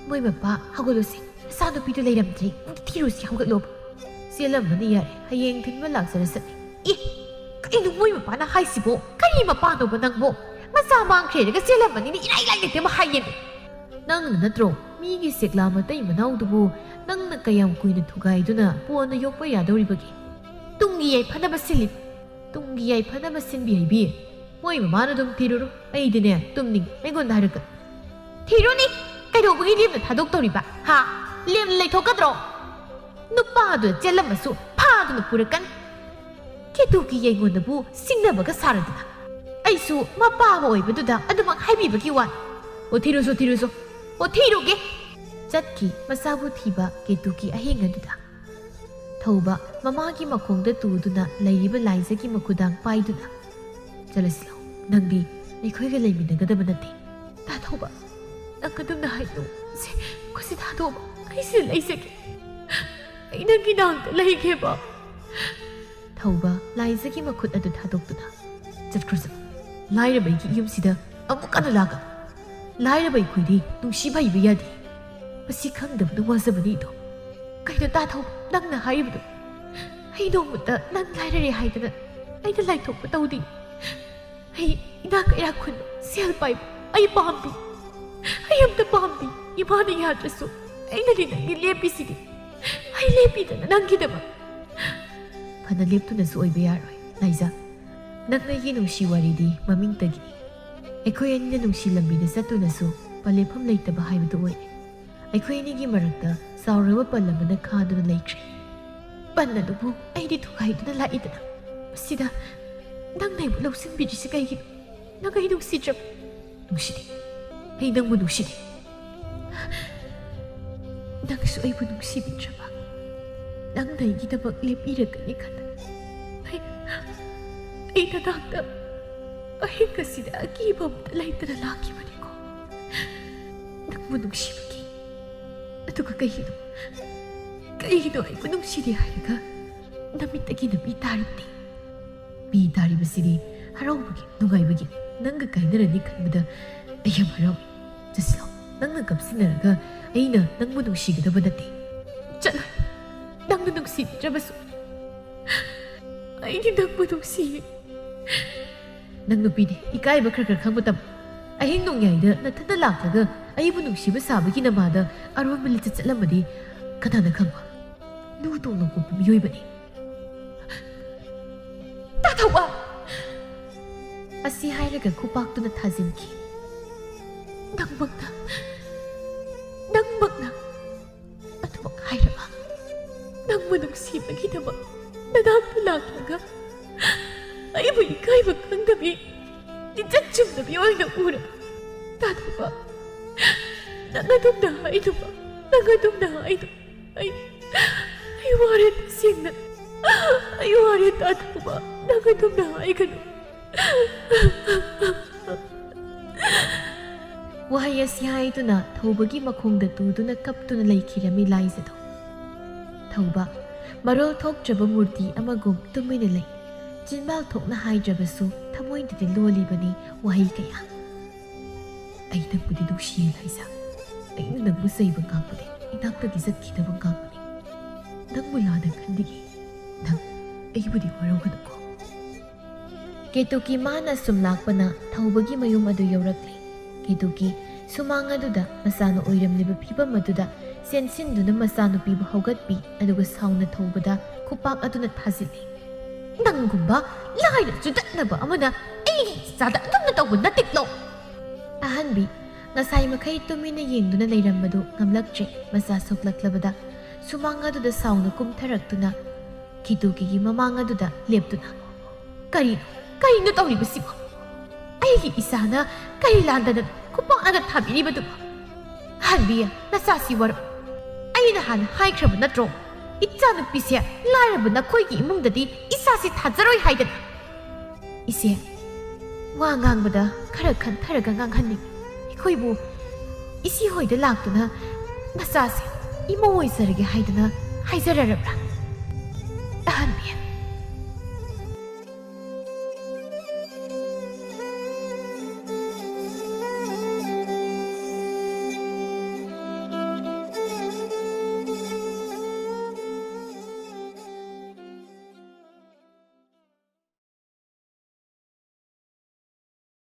ꯃꯣꯏ ꯃꯄꯥ, ꯍꯧꯒꯠꯂꯨꯁꯦ꯫ ꯃꯆꯥꯅꯨꯄꯤꯗꯨ ꯂꯩꯔꯝꯗ꯭ꯔꯦ꯫ ꯑꯝꯇ ꯊꯤꯔꯨꯁꯤ, ꯍꯧꯒꯠꯂꯣꯕ꯫" "ꯆꯦꯜꯂꯝꯃꯅꯤ, ꯌꯥꯔꯦ, ꯍꯌꯦꯡ ꯊꯤꯟꯕ ꯂꯥꯛꯆꯔꯁꯅꯤ꯫" "ꯑꯦ, ꯀꯩꯅꯣ ꯃꯣꯏ ꯃꯄꯥꯅ ꯍꯥꯏꯁꯤꯕꯣ? ꯀꯔꯤ ꯃꯄꯥꯅꯣꯕ ꯅꯪꯕꯣ? ꯃꯆꯥ ꯃꯥꯡꯈ꯭ꯔꯦ ꯍꯥꯏꯔꯒ ꯆꯦꯜꯂꯝꯃꯅꯤꯅ ꯏꯔꯥꯏ ꯂꯥꯏ ꯂꯩꯇꯦ ꯑꯃ ꯍꯥꯏꯌꯦꯅꯦ꯫ ꯅꯪꯅ ꯅꯠꯇ꯭ꯔꯣ ꯃꯤꯒꯤ ꯁꯦꯛꯂꯥ ꯃꯇꯩ ꯃꯅꯥꯎꯗꯨꯕꯨ ꯅꯪꯅ ꯀꯌꯥꯝ ꯀꯨꯏꯅ ꯊꯨꯒꯥꯏꯗꯨꯅ ꯄꯣꯟꯅ ꯌꯣꯛꯄ ꯌꯥꯗꯧꯔꯤꯕꯒꯦ? ꯇꯨꯡꯒꯤ ꯌꯥꯏꯐꯅꯕ ꯁꯤꯜꯂꯤ꯫ ꯇꯨꯡꯒꯤ ꯌꯥꯏꯐꯅꯕ ꯁꯤꯟꯕꯤ ꯍꯩꯕꯤ꯫ ꯃꯣꯏ ꯃꯃꯥꯅ ꯑꯗꯨꯝ ꯊꯤꯔꯨꯔꯣ꯫ ꯑꯩꯗꯤꯅꯦ, ꯇꯨꯝꯅꯤꯡ꯫ ꯑꯩꯉꯣꯟꯗ ꯍꯥꯏꯔꯛꯀꯅꯨ꯫" "ꯊꯤꯔꯨꯅꯤ꯫ ꯀꯩꯗꯧꯕꯒꯤ ꯂꯦꯝꯅ ꯊꯥꯗꯣꯛꯇꯧꯔꯤꯕ? ꯍꯥ? ꯂꯦꯝꯅ ꯂꯩꯊꯣꯛꯀꯗ꯭ꯔꯣ? ꯅꯨꯄꯥꯗꯨꯅ ꯆꯦꯜꯂꯝꯃꯁꯨ ꯐꯥꯗꯨꯅ ꯄꯨꯔꯛꯀꯅꯤ꯫ ꯀꯦꯇꯨꯀꯤ ꯑꯩꯉꯣꯟꯗꯕꯨ ꯁꯤꯡꯅꯕꯒ ꯁꯥꯔꯗꯅ꯫ ꯑꯩꯁꯨ ꯃꯄꯥ ꯑꯃ ꯑꯣꯏꯕꯗꯨꯗ ꯑꯗꯨꯃꯛ ꯍꯥꯏꯕꯤꯕꯒꯤ ꯋꯥꯅꯤ꯫ ꯑꯣ, ꯊꯤꯔꯨꯁꯨ, ꯊꯤꯔꯨꯁꯨ꯫ ꯑꯣ, ꯊꯤꯔꯨꯒꯦ꯫" ꯆꯠꯈꯤ ꯃꯆꯥꯕꯨ ꯊꯤꯕ ꯀꯦꯇꯨꯀꯤ ꯑꯍꯤꯡ ꯑꯗꯨꯗ꯫ ꯊꯧꯕ ꯃꯃꯥꯒꯤ ꯃꯈꯣꯡꯗ ꯇꯨꯗꯨꯅ ꯂꯩꯔꯤꯕ ꯂꯥꯏꯖꯥꯒꯤ ꯃꯈꯨꯗꯥꯡ ꯄꯥꯏꯗꯨꯅ, "ꯆꯠꯂꯁꯤ ꯂꯥꯎ, ꯅꯪꯗꯤ ꯑꯩꯈꯣꯏꯒ ꯂꯩꯃꯤꯟꯅꯒꯗꯕ ꯅꯠꯇꯦ꯫" "ꯇꯥ ꯊꯧꯕ, ꯅꯪ ꯑꯗꯨꯝꯅ ꯍꯥꯏꯅꯨ꯫ ꯁꯦ, ꯈꯨꯠꯁꯤ ꯊꯥꯗꯣꯛꯑꯣ, ꯑꯩ ꯁꯤꯗ ꯂꯩꯖꯒꯦ꯫ ꯑꯩ ꯅꯪꯒꯤ ꯅꯥꯛꯇ ꯂꯩꯒꯦꯕ꯫" ꯊꯧꯕ ꯂꯥꯏꯖꯥꯒꯤ ꯃꯈꯨꯠ ꯑꯗꯨ ꯊꯥꯗꯣꯛꯇꯨꯅ, "ꯆꯠꯈ꯭ꯔꯣ ꯆꯠꯂꯣ꯫ ꯂꯥꯏꯔꯕ ꯑꯩꯒꯤ ꯌꯨꯝꯁꯤꯗ ꯑꯃꯨꯛ ꯍꯟꯅ ꯂꯥꯛꯀꯅꯨ꯫ ꯂꯥꯏꯔꯕ ꯑꯩꯈꯣꯏꯗꯤ ꯅꯨꯡꯁꯤꯕ ꯍꯩꯕ ꯌꯥꯗꯦ꯫ ꯃꯁꯤ ꯈꯪꯗꯕꯅ ꯋꯥꯖꯕꯅꯤ ꯏꯗꯣ꯫ ꯀꯩꯅꯣ ꯇꯥꯊꯧ, ꯅꯪꯅ ꯍꯥꯏꯔꯤꯕꯗꯣ? ꯑꯩ ꯅꯣꯡꯃꯇ ꯅꯪ ꯂꯥꯏꯔꯔꯦ ꯍꯥꯏꯗꯅ ꯑꯩꯅ ꯂꯥꯏꯊꯣꯛꯄ ꯇꯧꯗꯦ꯫ ꯑꯩ ꯏꯅꯥꯛ ꯀꯩꯔꯥꯛ ꯈꯨꯟꯕ, ꯁꯦꯜ ꯄꯥꯏꯕ ꯑꯩ ꯄꯥꯝꯗꯦ꯫ ꯑꯩ ꯑꯝꯇ ꯄꯥꯝꯗꯦ꯫ ꯏꯃꯥꯅ ꯌꯥꯗ꯭ꯔꯁꯨ ꯑꯩꯅꯗꯤ ꯅꯪꯒꯤ ꯂꯦꯞꯄꯤꯁꯤꯗꯤ꯫ ꯑꯩ ꯂꯦꯞꯄꯤꯗꯅ ꯅꯪꯒꯤꯗꯃꯛ꯫ ꯐꯅ ꯂꯦꯞꯇꯨꯅꯁꯨ ꯑꯣꯏꯕ ꯌꯥꯔꯣꯏ, ꯂꯥꯏꯖꯥ꯫ ꯅꯪ ꯑꯩꯒꯤ ꯅꯨꯡꯁꯤ ꯋꯥꯔꯤꯗꯤ ꯃꯃꯤꯡꯇꯒꯤꯅꯤ꯫ ꯑꯩꯈꯣꯏ ꯑꯅꯤꯅ ꯅꯨꯡꯁꯤ ꯂꯝꯕꯤꯗ ꯆꯠꯇꯨꯅꯁꯨ ꯄꯂꯦꯞꯐꯝ ꯂꯩꯇꯕ ꯍꯥꯏꯕꯗꯨ ꯑꯣꯏꯔꯦ꯫ ꯑꯩꯈꯣꯏ ꯑꯅꯤꯒꯤ ꯃꯔꯛꯇ ꯆꯥꯎꯔꯕ ꯄꯜ ꯑꯃꯅ ꯈꯥꯗꯨꯅ ꯂꯩꯈ꯭ꯔꯦ꯫ ꯄꯜ ꯑꯗꯨꯕꯨ ꯑꯩꯗꯤ ꯊꯨꯒꯥꯏꯗꯨꯅ ꯂꯥꯛꯏꯗꯅ꯫ ꯃꯁꯤꯗ ꯅꯪꯅ ꯑꯩꯕꯨ ꯂꯧꯁꯤꯟꯕꯤꯗ꯭ꯔꯤꯁꯤ ꯀꯩꯒꯤꯅꯣ? ꯅꯪ ꯑꯩ ꯅꯨꯡꯁꯤꯗ꯭ꯔꯕ? ꯅꯨꯡꯁꯤꯗꯦ꯫ ꯑꯩ ꯅꯪꯕꯨ ꯅꯨꯡꯁꯤꯗꯦ꯫ ꯅꯪꯁꯨ ꯑꯩꯕꯨ ꯅꯨꯡꯁꯤꯕꯤꯗ꯭ꯔꯕ? ꯅꯪꯅ ꯑꯩꯒꯤꯗꯃꯛ ꯂꯦꯞꯄꯤꯔꯒꯅꯤ ꯈꯟꯅ ꯑꯩ, ꯑꯩ ꯅꯅꯥꯛꯇ ꯑꯍꯤꯡ ꯑꯁꯤꯗ ꯑꯀꯤꯕ ꯑꯃꯠꯇ ꯂꯩꯇꯅ ꯂꯥꯛꯈꯤꯕꯅꯤꯀꯣ꯫ ꯅꯪꯕꯨ ꯅꯨꯡꯁꯤꯕꯒꯤ꯫ ꯑꯗꯨꯒ ꯀꯩꯒꯤꯅꯣ, ꯀꯩꯒꯤꯅꯣ ꯑꯩꯕꯨ ꯅꯨꯡꯁꯤꯗꯦ ꯍꯥꯏꯔꯒ ꯅꯃꯤꯠꯇꯒꯤ ꯅꯃꯤ ꯇꯥꯔꯤꯕꯅꯤ? ꯃꯤ ꯇꯥꯔꯤꯕꯁꯤꯗꯤ ꯍꯔꯥꯎꯕꯒꯤ, ꯅꯨꯡꯉꯥꯏꯕꯒꯤ꯫ ꯅꯪꯒ ꯀꯥꯏꯅꯔꯅꯤ ꯈꯟꯕꯗ ꯑꯩ ꯌꯥꯝ ꯍꯔꯥꯎꯏ꯫ ꯆꯠꯁꯤꯂꯥꯎ, ꯅꯪꯅ ꯀꯞꯁꯤꯟꯅꯔꯒ ꯑꯩꯅ ꯅꯪꯕꯨ ꯅꯨꯡꯁꯤꯒꯗꯕ ꯅꯠꯇꯦ꯫ ꯆꯠꯂꯣ, ꯅꯪꯅ ꯅꯨꯡꯁꯤꯕꯤꯗ꯭ꯔꯕꯁꯨ ꯑꯩꯗꯤ ꯅꯪꯕꯨ ꯅꯨꯡꯁꯤꯌꯦ꯫ ꯅꯪ ꯅꯨꯄꯤꯅꯤ, ꯏꯀꯥꯏꯕ ꯈꯔ ꯈꯔ ꯈꯪꯕ ꯇꯝꯃꯨ꯫ ꯑꯍꯤꯡ ꯅꯣꯡꯌꯥꯏꯗ ꯅꯊꯟꯇ ꯂꯥꯛꯂꯒ ꯑꯩꯕꯨ ꯅꯨꯡꯁꯤꯕ ꯁꯥꯕꯒꯤ ꯅꯃꯥꯗ ꯑꯔꯣꯟꯕ ꯂꯤꯆꯠ ꯆꯠꯂꯝꯃꯗꯤ ꯀꯅꯥꯅ ꯈꯪꯕ? ꯂꯨ ꯇꯣꯡꯅ ꯀꯨꯝꯕ ꯃꯤꯑꯣꯏꯕꯅꯤ꯫ ꯇꯥꯊꯧꯕ! ꯑꯁꯤ ꯍꯥꯏꯔꯒ ꯈꯨꯄꯥꯛꯇꯨꯅ ꯊꯥꯖꯤꯟꯈꯤ꯫ ꯅꯪꯃꯛꯅ, ꯅꯪꯃꯛꯅ ꯑꯗꯨꯃꯛ ꯍꯥꯏꯔꯕ? ꯅꯪꯕꯨ ꯅꯨꯡꯁꯤꯕꯒꯤꯗꯃꯛ ꯅꯅꯥꯛꯇ ꯂꯥꯛꯂꯒ ꯑꯩꯕꯨ ꯏꯀꯥꯏꯕ ꯈꯪꯗꯕꯤ, ꯂꯤꯆꯠ ꯆꯨꯝꯗꯕꯤ ꯑꯣꯏꯅ ꯎꯔꯕ? ꯇꯥꯊꯧꯕ, ꯅꯪ ꯑꯗꯨꯝꯅ ꯍꯥꯏꯗꯨꯕ, ꯅꯪ ꯑꯗꯨꯝꯅ ꯍꯥꯏꯗꯨ꯫ ꯑꯩ, ꯑꯩ ꯋꯥꯔꯦ ꯇꯁꯦꯡꯅ꯫ ꯑꯩ ꯋꯥꯔꯦ ꯇꯥꯊꯧꯕ, ꯅꯪ ꯑꯗꯨꯝꯅ ꯍꯥꯏꯒꯅꯨ꯫ ꯋꯥꯍꯩ ꯑꯁꯤ ꯍꯥꯏꯗꯨꯅ ꯊꯧꯕꯒꯤ ꯃꯈꯣꯡꯗ ꯇꯨꯗꯨꯅ ꯀꯞꯇꯨꯅ ꯂꯩꯈꯤꯔꯝꯃꯤ ꯂꯥꯏꯖꯗꯣ꯫ ꯊꯧꯕ, ꯃꯔꯣꯜ ꯊꯣꯛꯇ꯭ꯔꯕ ꯃꯨꯔꯇꯤ ꯑꯃꯒꯨꯝ ꯇꯨꯃꯤꯟꯅ ꯂꯩ꯫ ꯆꯤꯟꯕꯥꯜ ꯊꯣꯛꯅ ꯍꯥꯏꯗ꯭ꯔꯕꯁꯨ ꯊꯃꯣꯏꯗꯗꯤ ꯂꯣꯜꯂꯤꯕꯅꯤ ꯋꯥꯍꯩ ꯀꯌꯥ꯫ ꯑꯩ ꯅꯪꯕꯨꯗꯤ ꯅꯨꯡꯁꯤꯌꯦ ꯂꯥꯏꯖ꯫ ꯑꯩꯅ ꯅꯪꯕꯨ ꯆꯩꯕ ꯉꯥꯡꯕꯅꯦ, ꯏꯅꯥꯛꯇꯒꯤ ꯆꯠꯈꯤꯗꯕ ꯉꯥꯡꯕꯅꯦ꯫ ꯅꯪꯕꯨ ꯂꯥꯟꯅ ꯈꯟꯗꯤꯌꯦ꯫ ꯅꯪ ꯑꯩꯕꯨꯗꯤ ꯋꯥꯔꯧꯒꯅꯨꯀꯣ꯫ ꯀꯦꯇꯨꯀꯤ ꯃꯥꯅ ꯁꯨꯝ ꯂꯥꯛꯄꯅ ꯊꯧꯕꯒꯤ ꯃꯌꯨꯝ ꯑꯗꯨ ꯌꯧꯔꯛꯂꯦ꯫ ꯀꯦꯇꯨꯀꯤ ꯁꯨꯃꯥꯡ ꯑꯗꯨꯗ ꯃꯆꯥꯅ ꯑꯣꯏꯔꯝꯂꯤꯕ ꯐꯤꯕꯝ ꯑꯗꯨꯗ ꯆꯦꯟꯁꯤꯟꯗꯨꯅ ꯃꯆꯥꯅꯨꯄꯤꯕꯨ ꯍꯧꯒꯠꯄꯤ, ꯑꯗꯨꯒ ꯁꯥꯎꯅ ꯊꯧꯕꯗ ꯈꯨꯄꯥꯛ ꯑꯗꯨꯅ ꯊꯥꯖꯤꯜꯂꯤ꯫ "ꯅꯪꯒꯨꯝꯕ ꯂꯥꯏꯔ ꯆꯨꯗꯠꯅꯕ ꯑꯃꯅ ꯑꯩꯒꯤ ꯏꯆꯥꯗ ꯑꯗꯨꯝꯅ ꯇꯧꯕ ꯅꯠꯇꯤꯛꯂꯣ!" ꯑꯍꯟꯕꯤ, ꯉꯁꯥꯏ ꯃꯈꯩ ꯇꯨꯃꯤꯟꯅ ꯌꯦꯡꯗꯨꯅ ꯂꯩꯔꯝꯕꯗꯨ ꯉꯝꯂꯛꯇ꯭ꯔꯦ꯫ ꯃꯆꯥ ꯁꯣꯛꯂꯛꯂꯕꯗ ꯁꯨꯃꯥꯡ ꯑꯗꯨꯗ ꯁꯥꯎꯅ ꯀꯨꯝꯊꯔꯛꯇꯨꯅ ꯀꯦꯇꯨꯀꯤꯒꯤ ꯃꯃꯥꯡ ꯑꯗꯨꯗ ꯂꯦꯞꯇꯨꯅ, "ꯀꯔꯤꯅꯣ, ꯀꯔꯤꯅꯣ ꯇꯧꯔꯤꯕꯁꯤꯕꯣ? ꯑꯩꯒꯤ ꯏꯆꯥꯅ ꯀꯔꯤ ꯂꯥꯟꯗꯅ ꯈꯨꯄꯥꯛꯅꯒ ꯊꯥꯕꯤꯔꯤꯕꯗꯨꯕꯣ? ꯍꯟꯕꯤ, ꯅꯆꯥꯁꯤ ꯋꯥꯔꯧ꯫ ꯑꯩꯅ ꯍꯥꯟꯅ ꯍꯥꯏꯈ꯭ꯔꯕ ꯅꯠꯇ꯭ꯔꯣ? ꯏꯆꯥꯅꯨꯄꯤꯁꯦ ꯂꯥꯏꯔꯕ ꯅꯈꯣꯏꯒꯤ ꯏꯃꯨꯡꯗꯗꯤ ꯏꯆꯥꯁꯤ ꯊꯥꯖꯔꯣꯏ ꯍꯥꯏꯗꯅ?" "ꯏꯆꯦ, ꯋꯥ ꯉꯥꯡꯕꯗ ꯈꯔ ꯈꯟꯊꯔꯒ ꯉꯥꯡꯍꯟꯅꯤꯡꯏ꯫ ꯑꯩꯈꯣꯏꯕꯨ ꯏꯆꯦ ꯍꯣꯏꯗ ꯂꯥꯛꯇꯨꯅ ꯃꯆꯥꯁꯦ ꯏꯃꯧ ꯑꯣꯏꯖꯔꯒꯦ ꯍꯥꯏꯗꯅ ꯍꯥꯏꯖꯔꯔꯕ꯭ꯔꯥ?"